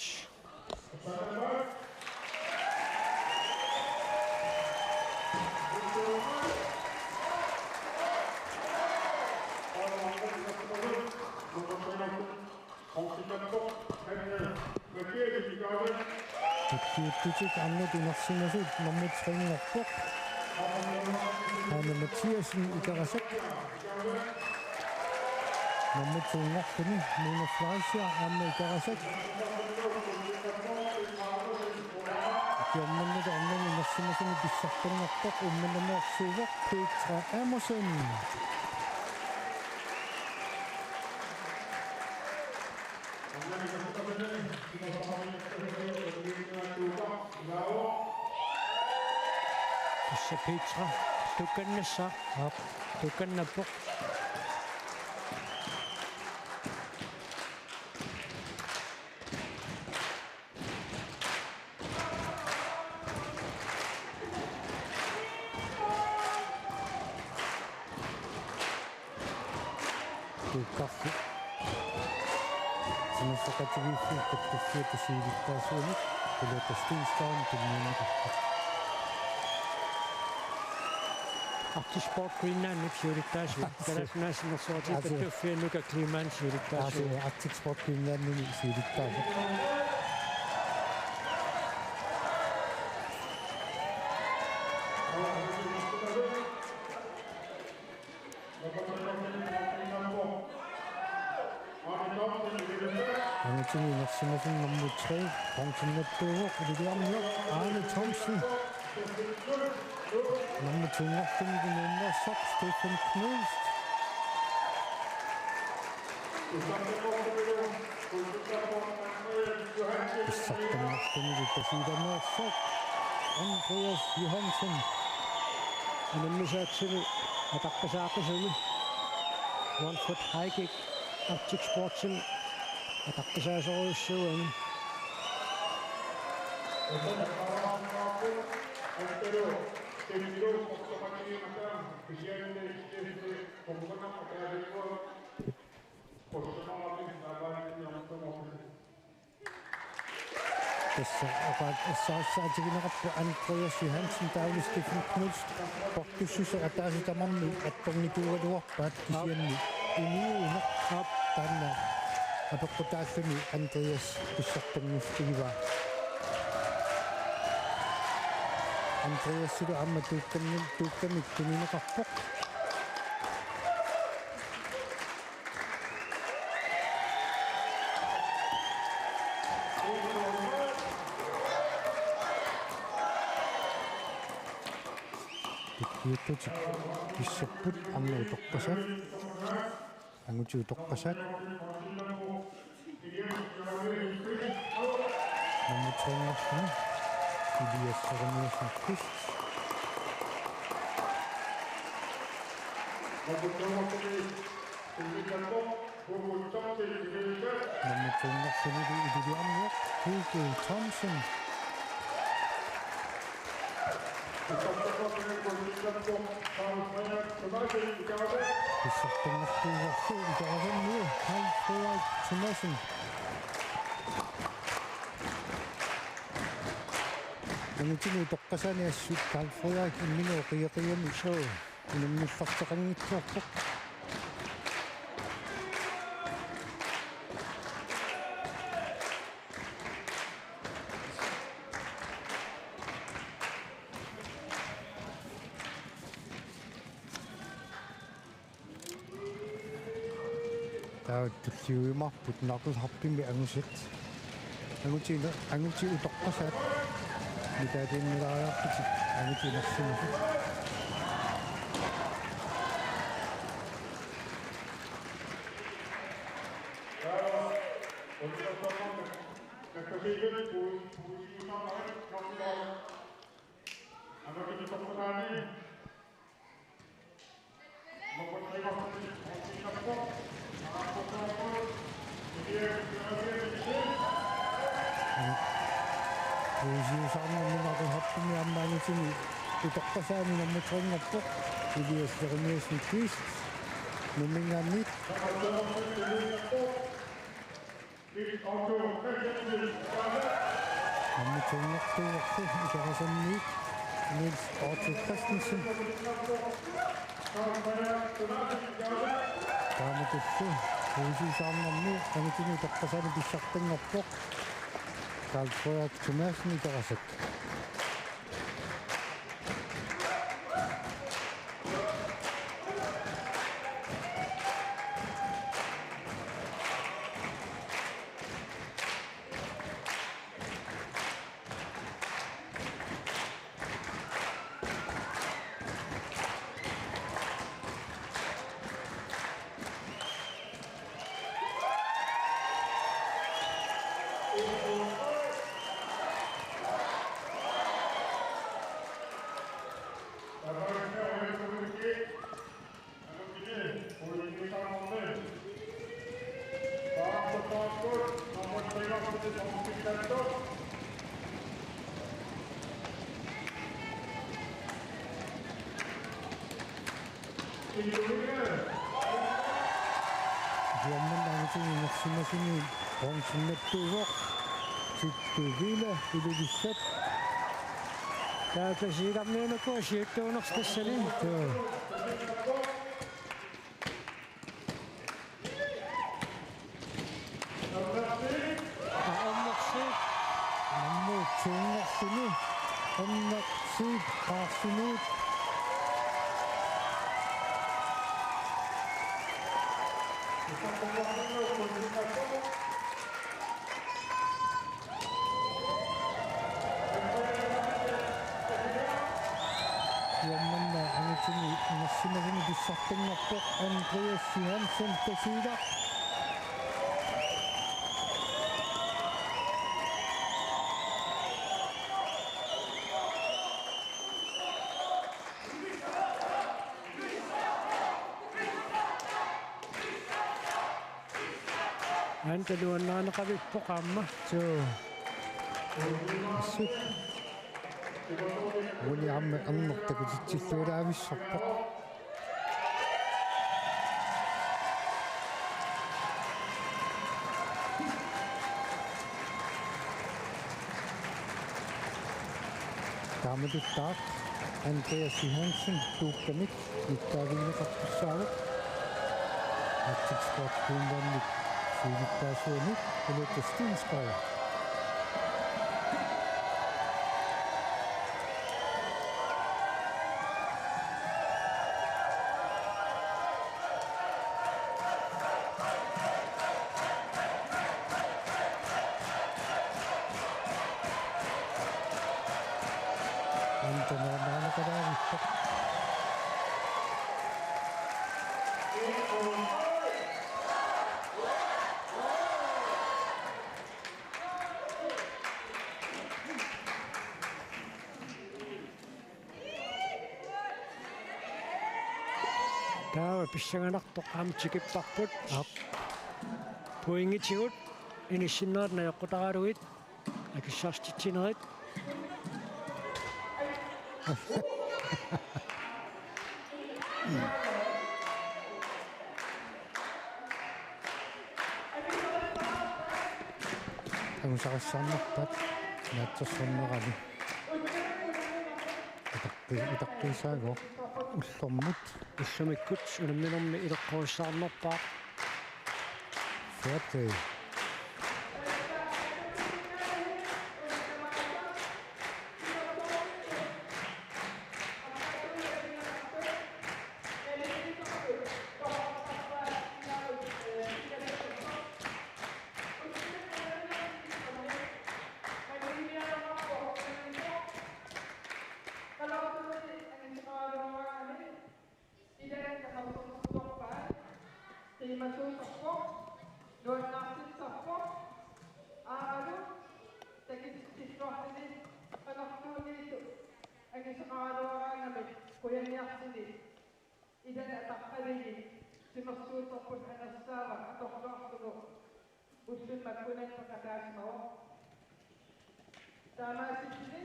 Tulliullutik arnat inersimasut nummer tre-nngorpoq Hanne Mathiassen Ikerasak. Nummer to-nngorluni Mona Fleischer aamma Ikerasak. Ukiormannalu arnani inersimasuni pissartanngortoq Uummannanngorsuuvoq Petra Amundsen. Tassa Petra tukkannassaaq. Aap, tukkannappoq. Tuukkarfik. Sinersoqatigiiffiup kattuffiata siulittaasuanut Charlotte Steenstrøm tunniunneqarpoq. Arctic Sport Greenlandip siulittaasuat. Kalaallit Nunaanni sinersoqatigiit kattuffianut Klimaanut siulittaasuat. Arctic Sport Greenlandimi siulittaasuat. Timi Narsimasen nummer tre, bronzemedalje, Iliuliarmiut, Arne Thomsen. Nummer to-nngorluni nummer seks, Stefan Knudsen. Pissartanngorluni Brasiliamiorsuaq, Andreas Johansen. Unammisaatsilu ataqqisaaqqisuni Manfred Heikik Arctic Sportsimi ataqqisaasorujussuugami. Tassa oqaat assarissaatigineqarpoq Andreas Johansen taavalu Stefan Knudsen. Portussuseq ataaseq tamarmi attornikuugaluarpaat kisianni inuuneq. Aap. Taanna apeqqutaalluni Andreas pissartanngortigivaa. Andreasilu aamma tuukkamik, tuukkamik tunineqarpoq. Tukkiuttutik pissorput, aamma utoqqasaat. Angutit utoqqasaat. Nummer tre-nngorluni Elias Jeremiassen Kvist. Nummer to-nngorluni Iliuliarmiut, Hugo Thomsen. Pissartanngortuuvoq Ikerasanni Karl Frederik Thomassen. Angutini utoqqasaani assut Karl Frederik imminut oqioqigami suu unammillerteqanngitsoorpoq. Taava tulliujumaarput knuckle hoppimi angutit. Angutit, angutit utoqqasaat. Medaljinnalaariarlutik angutit inersimasut. Puisiusarnermi knuckle hoppimi aamma angutini utoqqasaani nummer tre-nngorpoq Elias Jeremiassen Kvist. Nuumminngaanniit. Nummer to-nngortuuvoq Ikerasanniit Niels Otto Christensen. Taamatullu puisiusarnermi angutini utoqqasaani pissartanngorpoq Karl Frederik Thomassen, Ikerasak. Siumut angutini inersimasuni bronzemedaljuuvoq Tittu Wille, Ilulissat. Taava Brasiliamiunuku siuttuunersoq tassani. Joo. Aa, Erneqsiit. Nummer to-nngorluni Erneqsiit Qaarluniit. Inersimasumik pissartanngorpoq Andreas Johansen Tasiilaq. Anta nuannarineqavippoq aamma. Suu. Assut. Uani aamma ernertaq takutitsilluaraavissorpoq. Taamatuttaaq Andreas Johansen Tuukkamik nittaavigineqartussaavoq. Arctic Sport Greenlandip siulittaasuani Ullette Steenskov. Anta nuannarineqalaarpoq. Taava pissanganartoq aamma tikipparput. Aap. Pointitigut inissinnerit najoqqutaralugit akissarsitsinerit. Angusarissaarnerpaat naatsorsornerani. Utaqi-, utaqqiisaagooq ullormut. Ullumikkut unamminermi ileqqorissaarnerpaaq. Fair play. Ilaanni takorluusortorpaat, qiimasuusorpoq, nuannaartitsisarpoq, aammalu takutitsilluarluni qanorluunniit anguseqaraluaraangamik qujaniarluni. Ilaanni ataqqaligi timersuutorput anersaava atorluarlugu. Ulluni makkunani peqataasimavoq. Taamaasilluni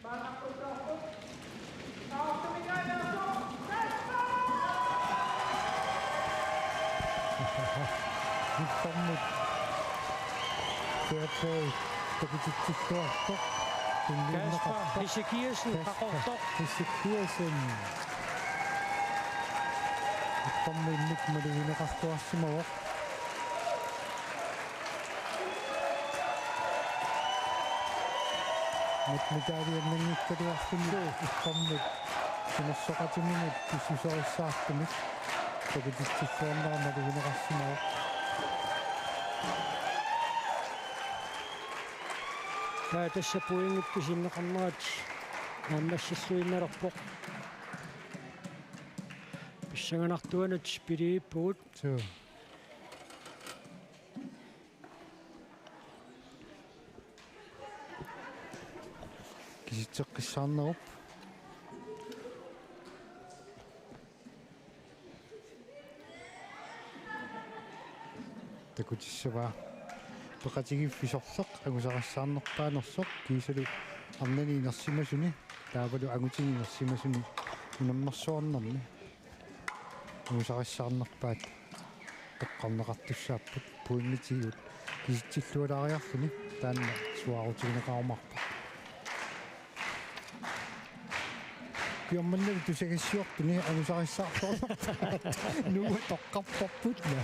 maannaqquttoorput. Taartuminngaanneersoq Kasper! Ullormut. Fair play. Takutitsilluartoq. Tunniunneqartoq. Kasper Ezekielsen, Kasper qaqortoq. Ezekielsen. Ullormiit malugineqartuarsimavoq. Mut mitaaliannanngikkaluarluni ullormut timersoqatiminut pissuserissaartumik takutitsilluarnera malugineqarsimavoq. Taava tassa pointit pisinneqarnerat naammassilluinnalerpoq. Pissanganartuanut piliippugut. Suu. Kisitseqqissaarnerup. Takutissavaa. Peqatigiiffisorleq angusarissaarnerpaanersoq kiisalu arnani inersimasuni taavalu angutini inersimasuni unammersuarnermi. Angusarissaarnerpaat toqqarneqartussaapput pointitigut kisitsillualaariarluni taanna suaarutigineqarumaarpoq. Ukiormannalu tusagassiortuni angusarissaartornerpaat nuua toqqarparput na.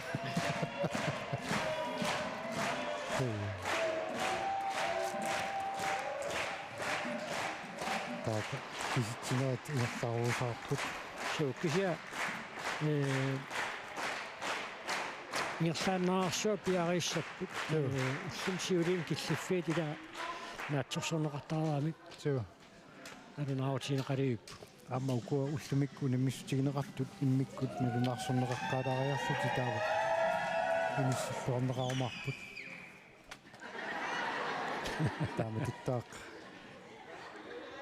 Taava kisitsinerit ingerlarusaarput. Suu, kisianni, ee, ingerlaannarsuaq piareersapput. Suu. Ee, ullumi siulimi killiffiit ila naatsorsorneqartararamik. Suu. Alunaarutigineqalerput. Aamma ukua ullumikkut unammissutigineqartut immikkut nalunaarsorneqaqqaalaariarlutik taava inissilluarneqarumaarput. Taamatuttaaq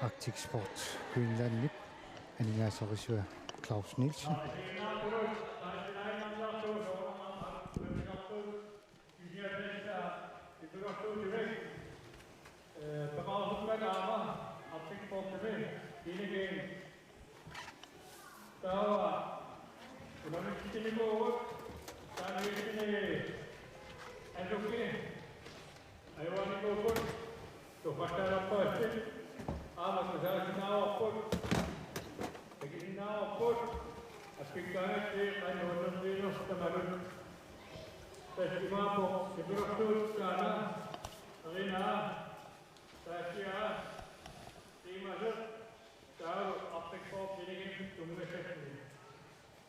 Arctic Sports Greenlandip aningaaserisaa Claus Nielsen. Taava unammissutiginikuuvugut, taanna asuki ajugaanikuupput, tupattaalerpassi, aamma tasaasinnaavarput, takusinnaavarput, appikkaangassi qanoq utertiinersoq tamanut. Tassa imaappoq nipilersuut taanna, erinaa, taassiaa, tiimaseq, taava Arctic Sports Greenlandip tunngassatsinnut.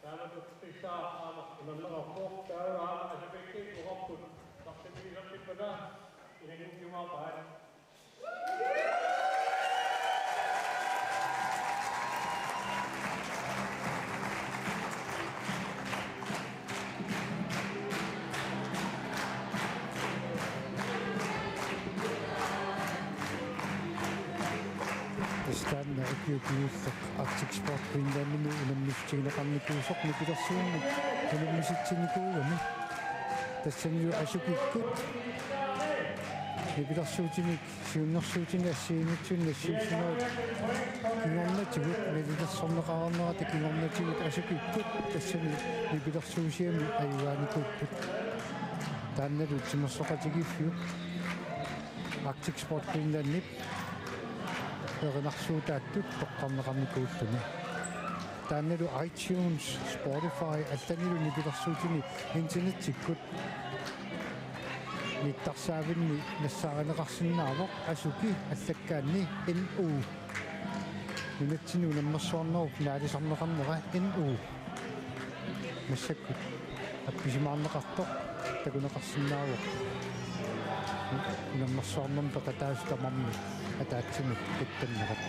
Taava tukkissaa aamma unammaqarpoq, taava aamma asukikkut uqarput, tassaniilertippata inanngukkimaarpaat. Tassa taanna ukiut kingulliit Arctic Sports Greenlandimi unammissutigineqarnikuusoq nipilersuunik unammissutsinikuugami. Tassanilu asukikkut nipilersuutinik siunnersuutinik assigiinngitsunik nassiussinerup kingornatigut, nalilersorneqareernerata kingornatigut asukikkut tassani nipilersuusiami ajugaanikuupput. Taannalu timersoqatigiiffiup Arctic Sports Greenlandip erinarsuutaattut toqqarneqarnikuulluni. Taannalu iTunes, Spotify allanilu nipilersuutinik internettikkut nittarsaavinni nassaarineqarsinnaavoq, asuki allakkaanni N U. Nunatsinni unammersuarnerup naalisarneqarnera N U. Massakkut appisimaarneqartoq takuneqarsinnaavoq. Unammersuarnermi peqataasut tamarmik ataatsimut qittannerat.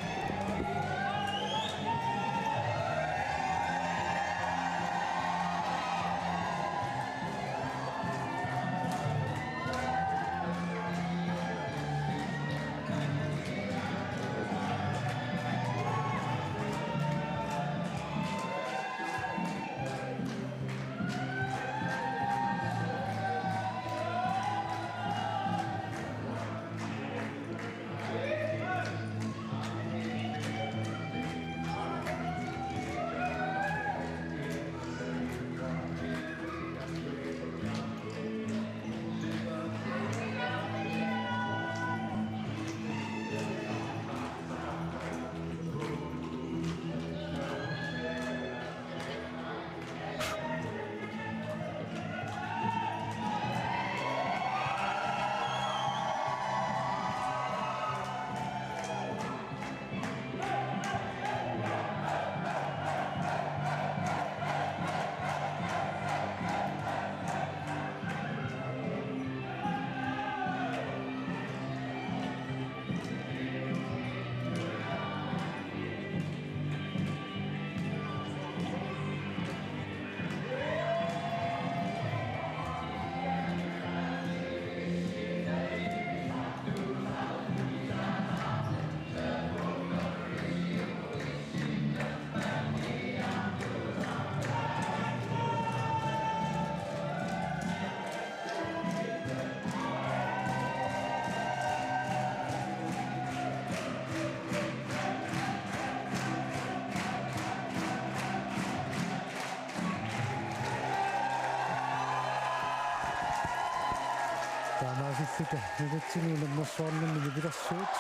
Taamaasilluta nunatsinni unammersuarnermi nipilersuut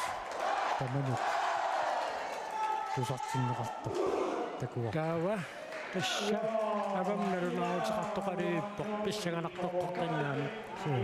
tamanut tusartinneqartoq takuarput. Taava tassa avammut nalunaaruteqartoqalerpoq pissanganartoqqaqqinnaami. Suu.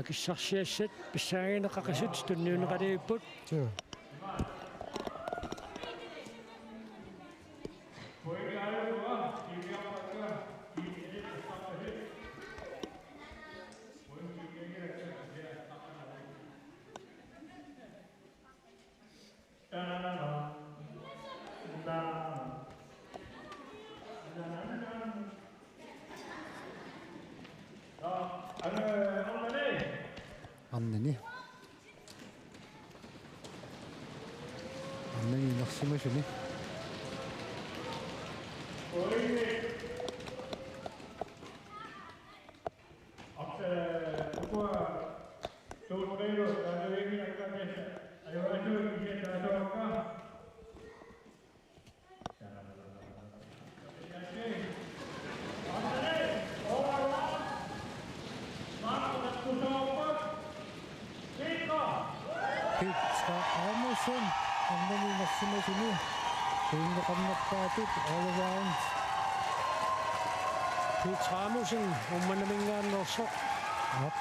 Akissarsiassat pissangagineqaqisut tunniunneqalerput. Suu. Arnani. Arnani inersimasuni. Petra Amusen, arnani inersimasuni, pointeqarnerpaatut, all around. Petra Amusen, Uummannaminngaanneersoq. Aap.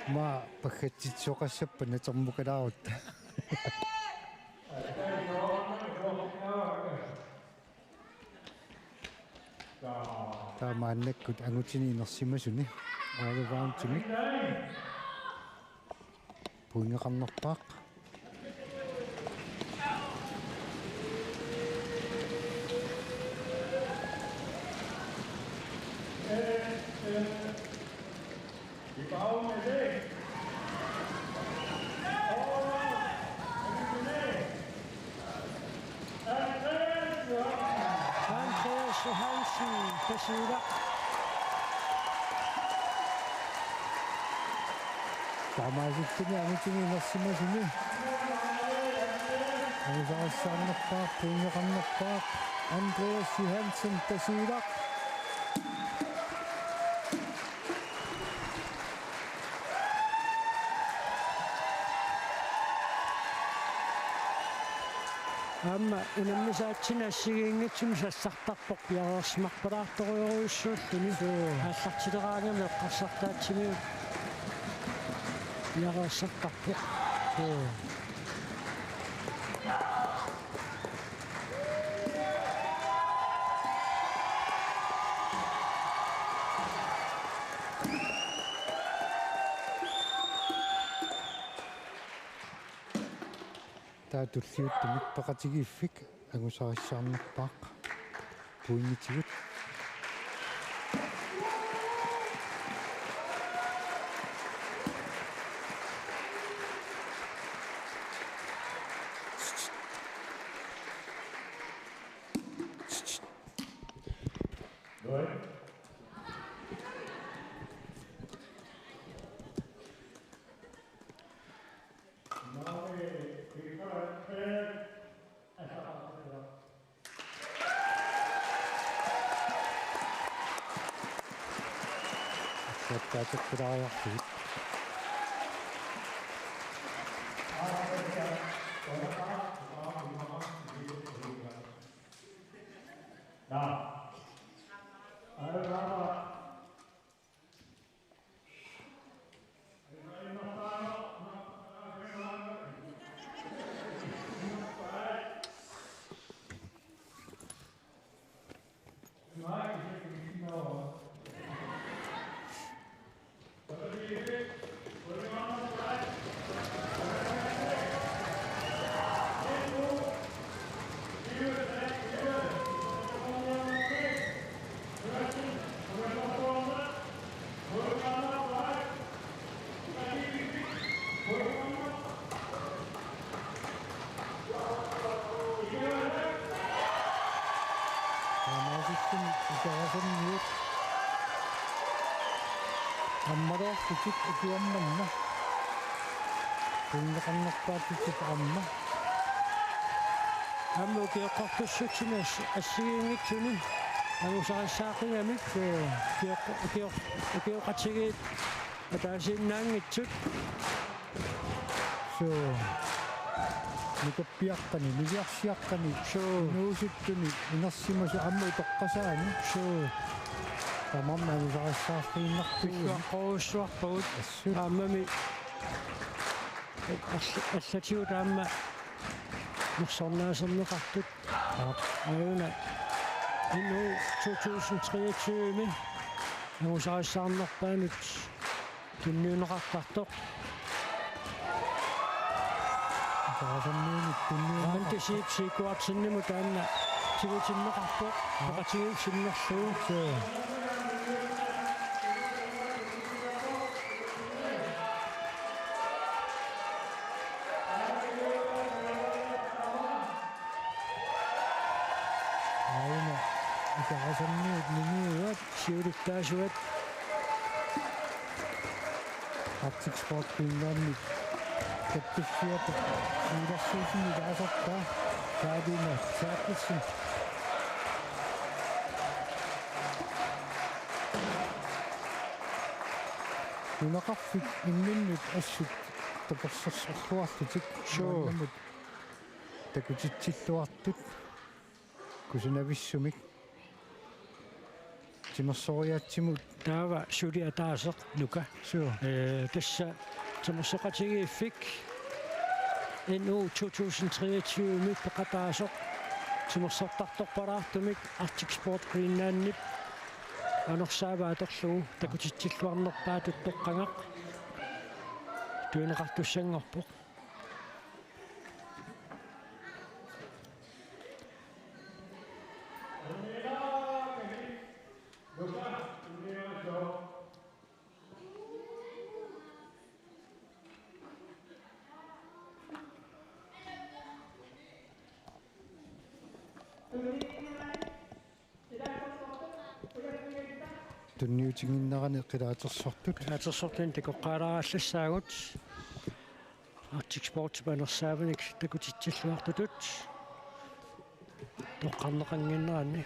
Aamma paggatsitsisoqassappat natermukalaarutta. Taava maannakkut angutini inersimasuni all aroundimik pointeqarnerpaaq. Andreas Johansen, Tasiilaq. Taamaasilluni angutini inersimasuni angusarissaarnerpaaq, pointeqarnerpaaq, Andreas Johansen, Tasiilaq. Aamma unammisaatsinni assigiinngitsuni sassartarpoq piareersimarpalaartorujorujussuulluni. Suu. Aallartileraangami eqqarsartaatsimigut piareersartarpoq. Suu. Taava tulliuttumi peqatigiiffik angusarissaarnerpaaq pointitigut. Attaataqqilaariarlugit. Tussin Ikarusanniut. Ammaloorlutik ukiormanna. Tunneqarnerpaattutit aamma. Aamma ukioqqartussutsini as-, assigiinngitsuni. Angusarissaaqqigamik, ee, ukioq-, ukioq-, ukioqatigiit ataasiinnaanngitsut. Suu. Nukappiaqqani, niviarsiaqqani. Suu. Inuusuttuni, inersimasut aamma utoqqasaani. Suu. Tamarmik angusarissaarfigiinnartuugut. Pissuaqqorujussuarpagut. Assut. Aammami. All-, allatigut aamma nersornaaserneqartut. Aap. Aajuna. N U to tusind treogtyve-mi. Angusarissaarnerpaanut. Tunniunneqartartoq. Ikarusanniunit tunniunneqartoq. Randi Siip Sigurdsenimut taanna tigutinneqarpoq. Aa. Peqatigiit sinnerlugu. Suu. Aajuna Ikarusanniut niniuat. Siulittaasuat. Arctic Sport Greenlandip kappiffiata siulersuisuni ilaasarpaa Kaadina Saakkissin. Nunaqarfik imminnut assut tapersersorluarlutik. Suu. Maannamut takutitsilluartut. Kusanavissumik. Timersoriaatsimut. Taava suli ataaseq Nuka. Suu. Ee, tassa timersoqatigiiffik N U to tusind treogtyve-mi peqataasoq timersortartorpalaartumik Arctic Sport Greenlandip anersaava atorlugu takutitsilluarnerpaatut toqqagaq tunineqartussanngorpoq. Tunniutinnginnerani qilaatersortut. Qilaatersortut takoqqaalaarallassaavut. Arctic Sportip anersaavanik takutitsilluartutut. Toqqarneqannginneranni.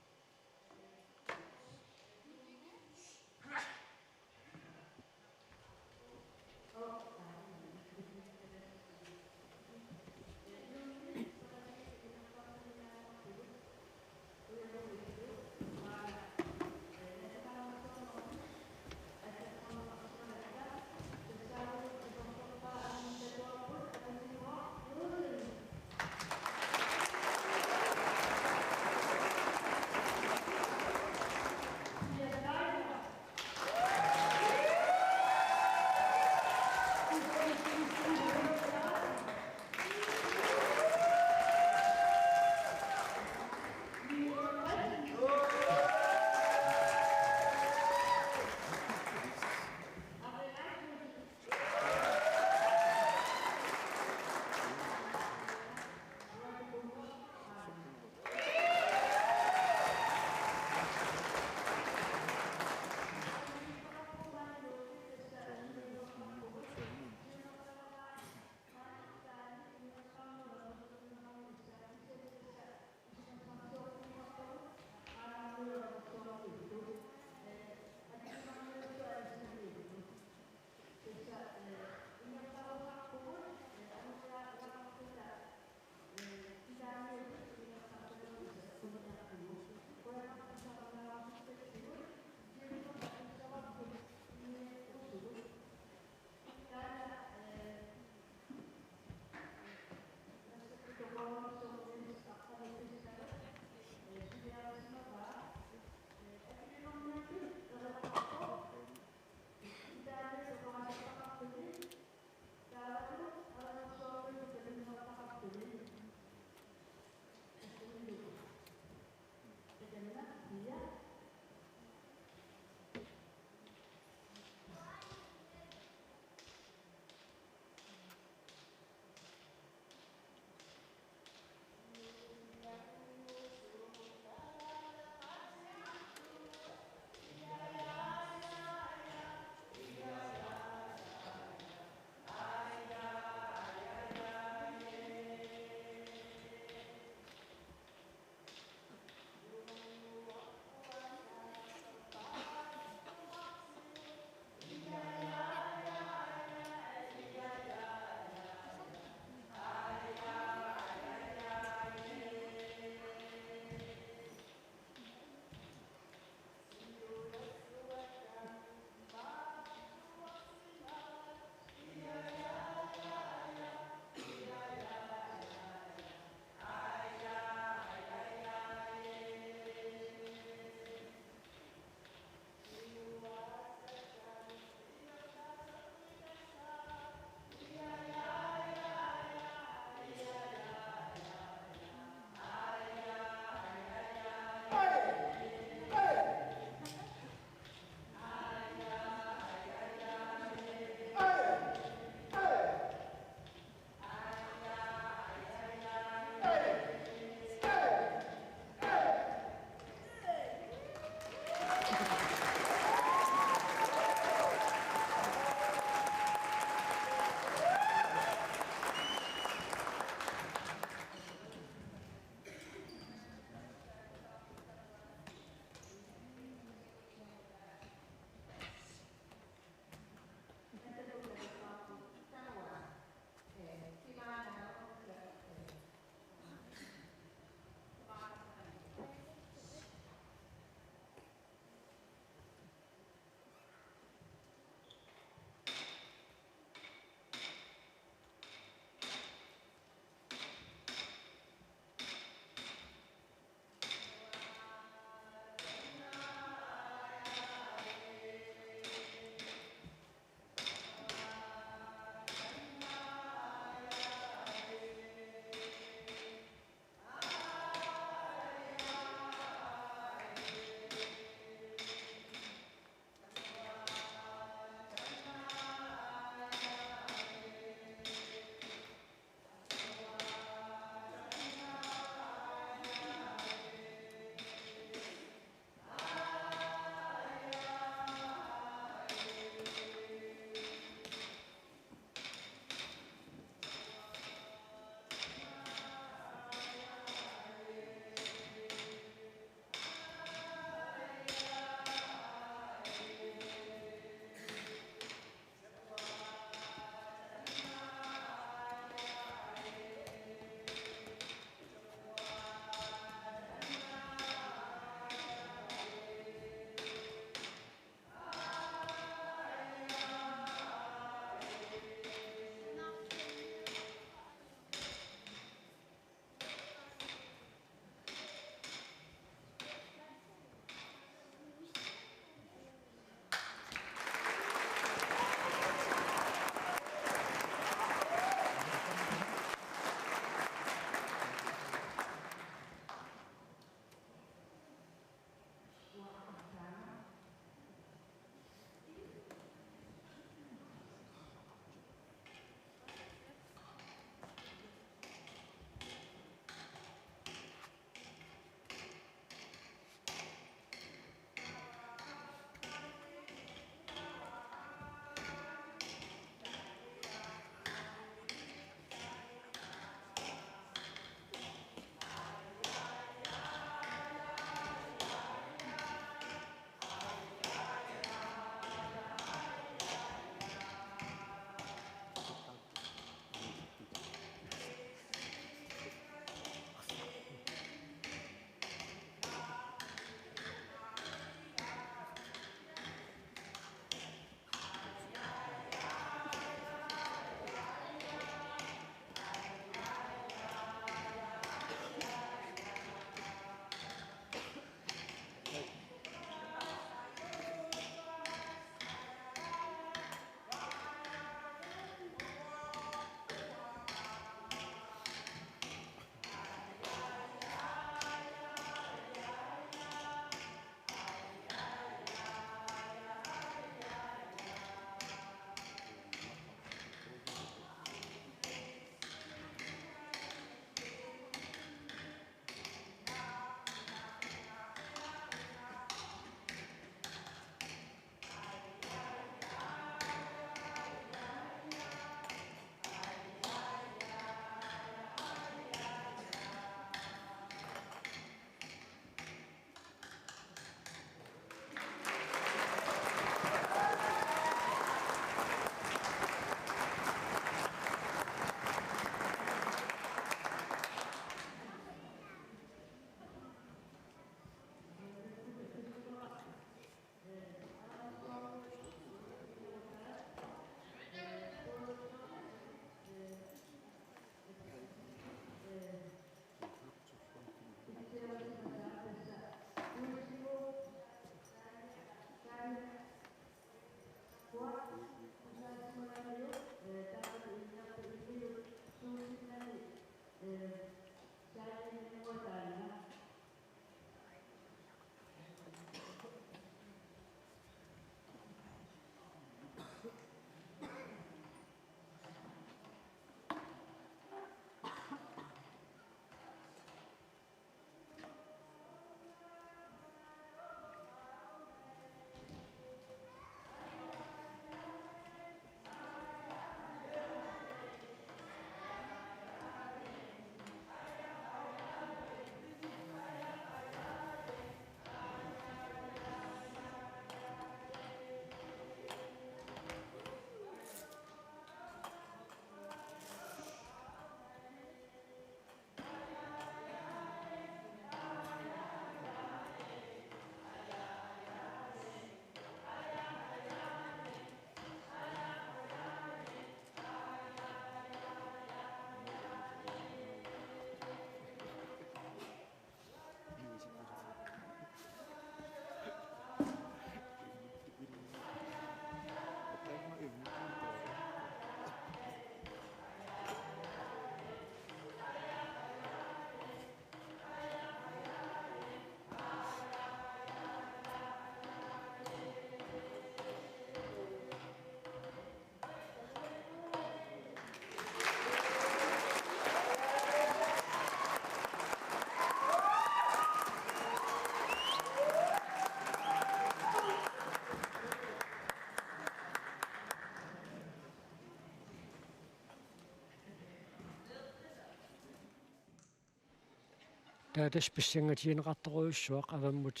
Taava tassa pissangatigineqartorujussuaq avammut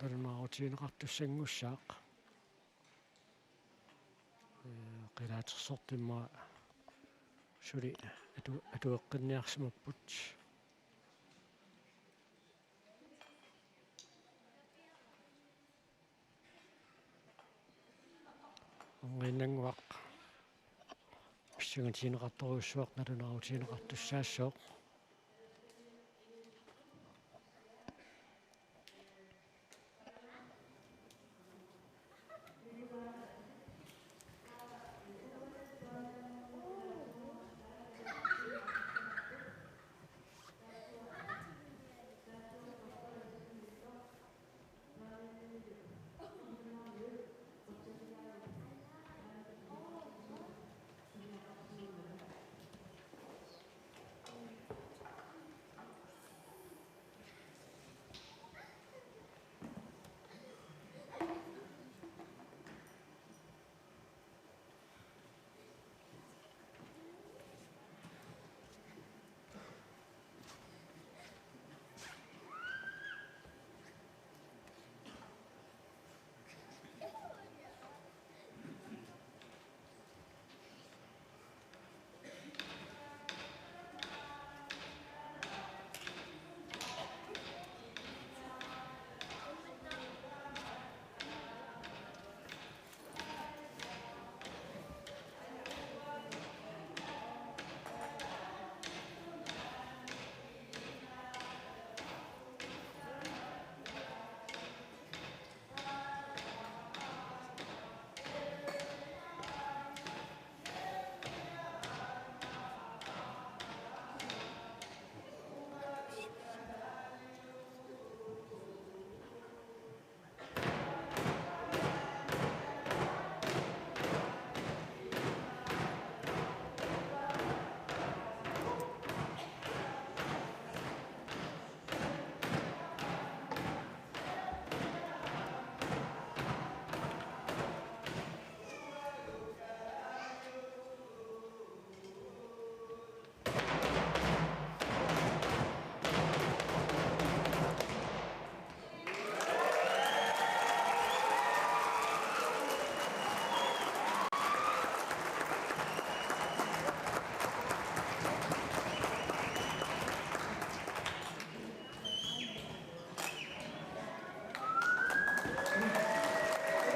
nalunaarutigineqartussanngussaaq. Ee, qilaatersortut immaqa suli atu-, atueqqinniarsimapput. Orniinnannguaq pissangatigineqartorujussuaq nalunaarutigineqartussaassooq.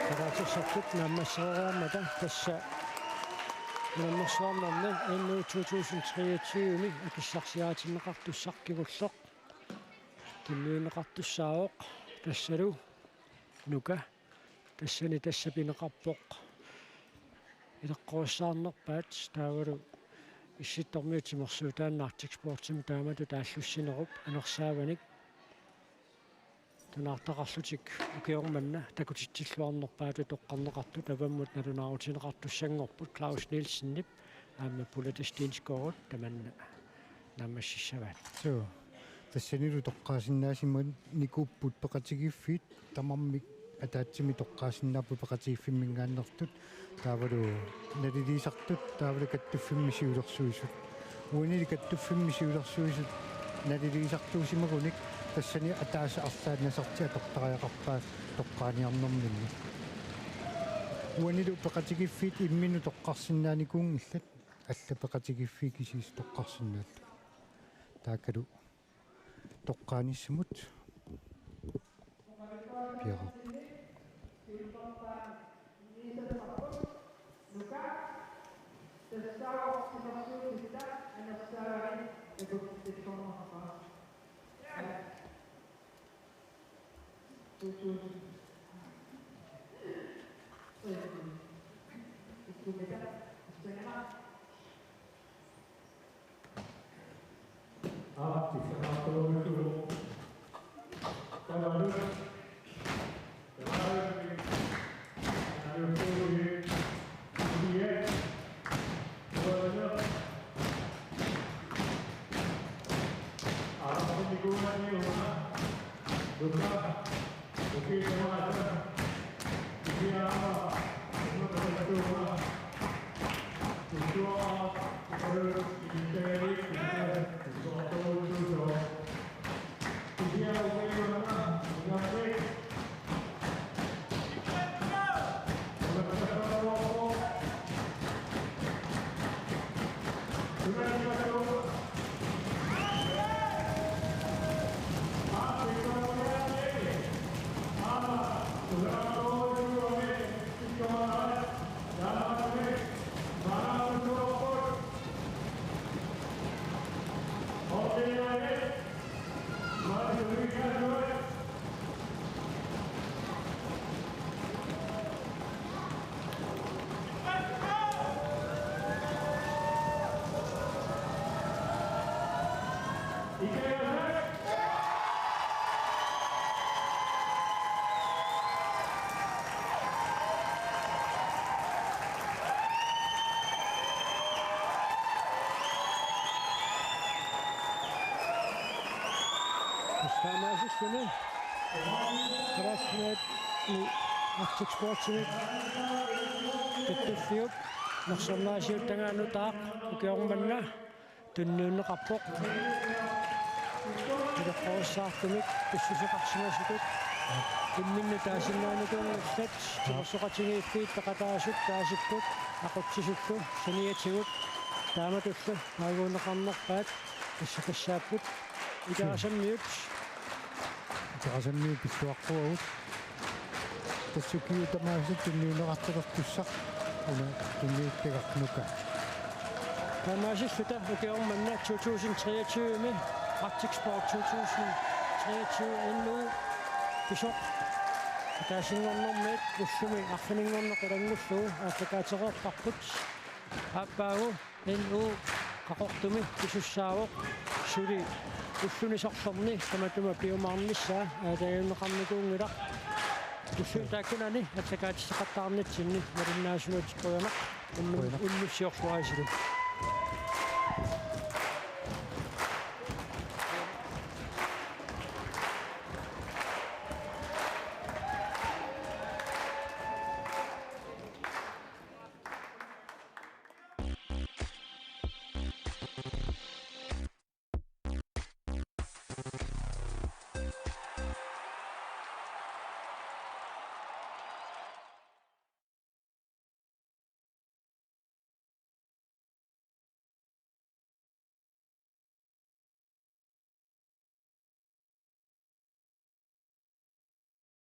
Kalaallisut naammassereerammata tassa unammersuarnermi N O to tusind treogtyve-mi akissarsiaritinneqartussaq kingulleq tunniunneqartussaavoq, tassalu Nuka tassani tassa pineqarpoq ileqqorissaarnerpaat, taavalu Issittormiut timersuutaannartik sportimut taamatut aallussinerup anersaavanik tunaartaqarlutik ukioq manna takutitsilluarnerpaatut toqqarneqartut avammut nalunaarutigineqartussanngorput Claus Nielsenip aamma Pulata Stensgaardip tamanna naammassissavaat. Suu. Tassanilu toqqaasinnaasimannikuupput peqatigiiffiit tamarmik ataatsimik toqqaasinnaapput peqatigiiffimminngaanneersut taavalu naliliisartut taavalu kattuffimmi siulersuisut. Uanili kattuffimmi siulersuisut naliliisartuusimagunik tassani ataaseq arlaannik nasartik atortariaqarpaat toqqaaniarnerminni. Uanilu peqatigiiffiit imminnut toqqarsinnaanikuunngillat, allat peqatigiiffiit kisiisa toqqarsinnaallutik. Taakkualu toqqaanissamut piareerput. Taamaasilluni Kalaallit Nunaanni Arctic Sportsimik kattuffiup nersornaasiuttagaanut taaq ukioq manna tunniunneqarpoq. Ileqqorissaartumik pissuseqarsimasutut imminnut taasinnaanikuunngillat, timersoqatigiiffiit peqataasut taasipput aqutsisullu saniatigut taamatullu naaguunneqarnerpaat pissuteqassaapput. Iterasammiut. Iterasammiut pilluaqquagut. Tassa ukiut tamaasa tunniunneqartalertussaq una tunniuttagaq Nuka. Taamaasilluta ukioq manna to tusind treogtyve-mi Arctic Sport to tusind treogtyve N U pisoq ataasinngornermiit ullumi arfininngorneq ilanngullugu aallakaatereerparput. Aappaagu N U Qaqortumi pisussaavoq, suli ulluni sorlerni tamatuma piumaarnissaa aalajangerneqarnikuunngilaq. Ulluni taakkunani aallakaatitseqattaarnitsinni malinnaasunut qujanaq. Unnu-, Qujanaq. Unnussiorluarisilu.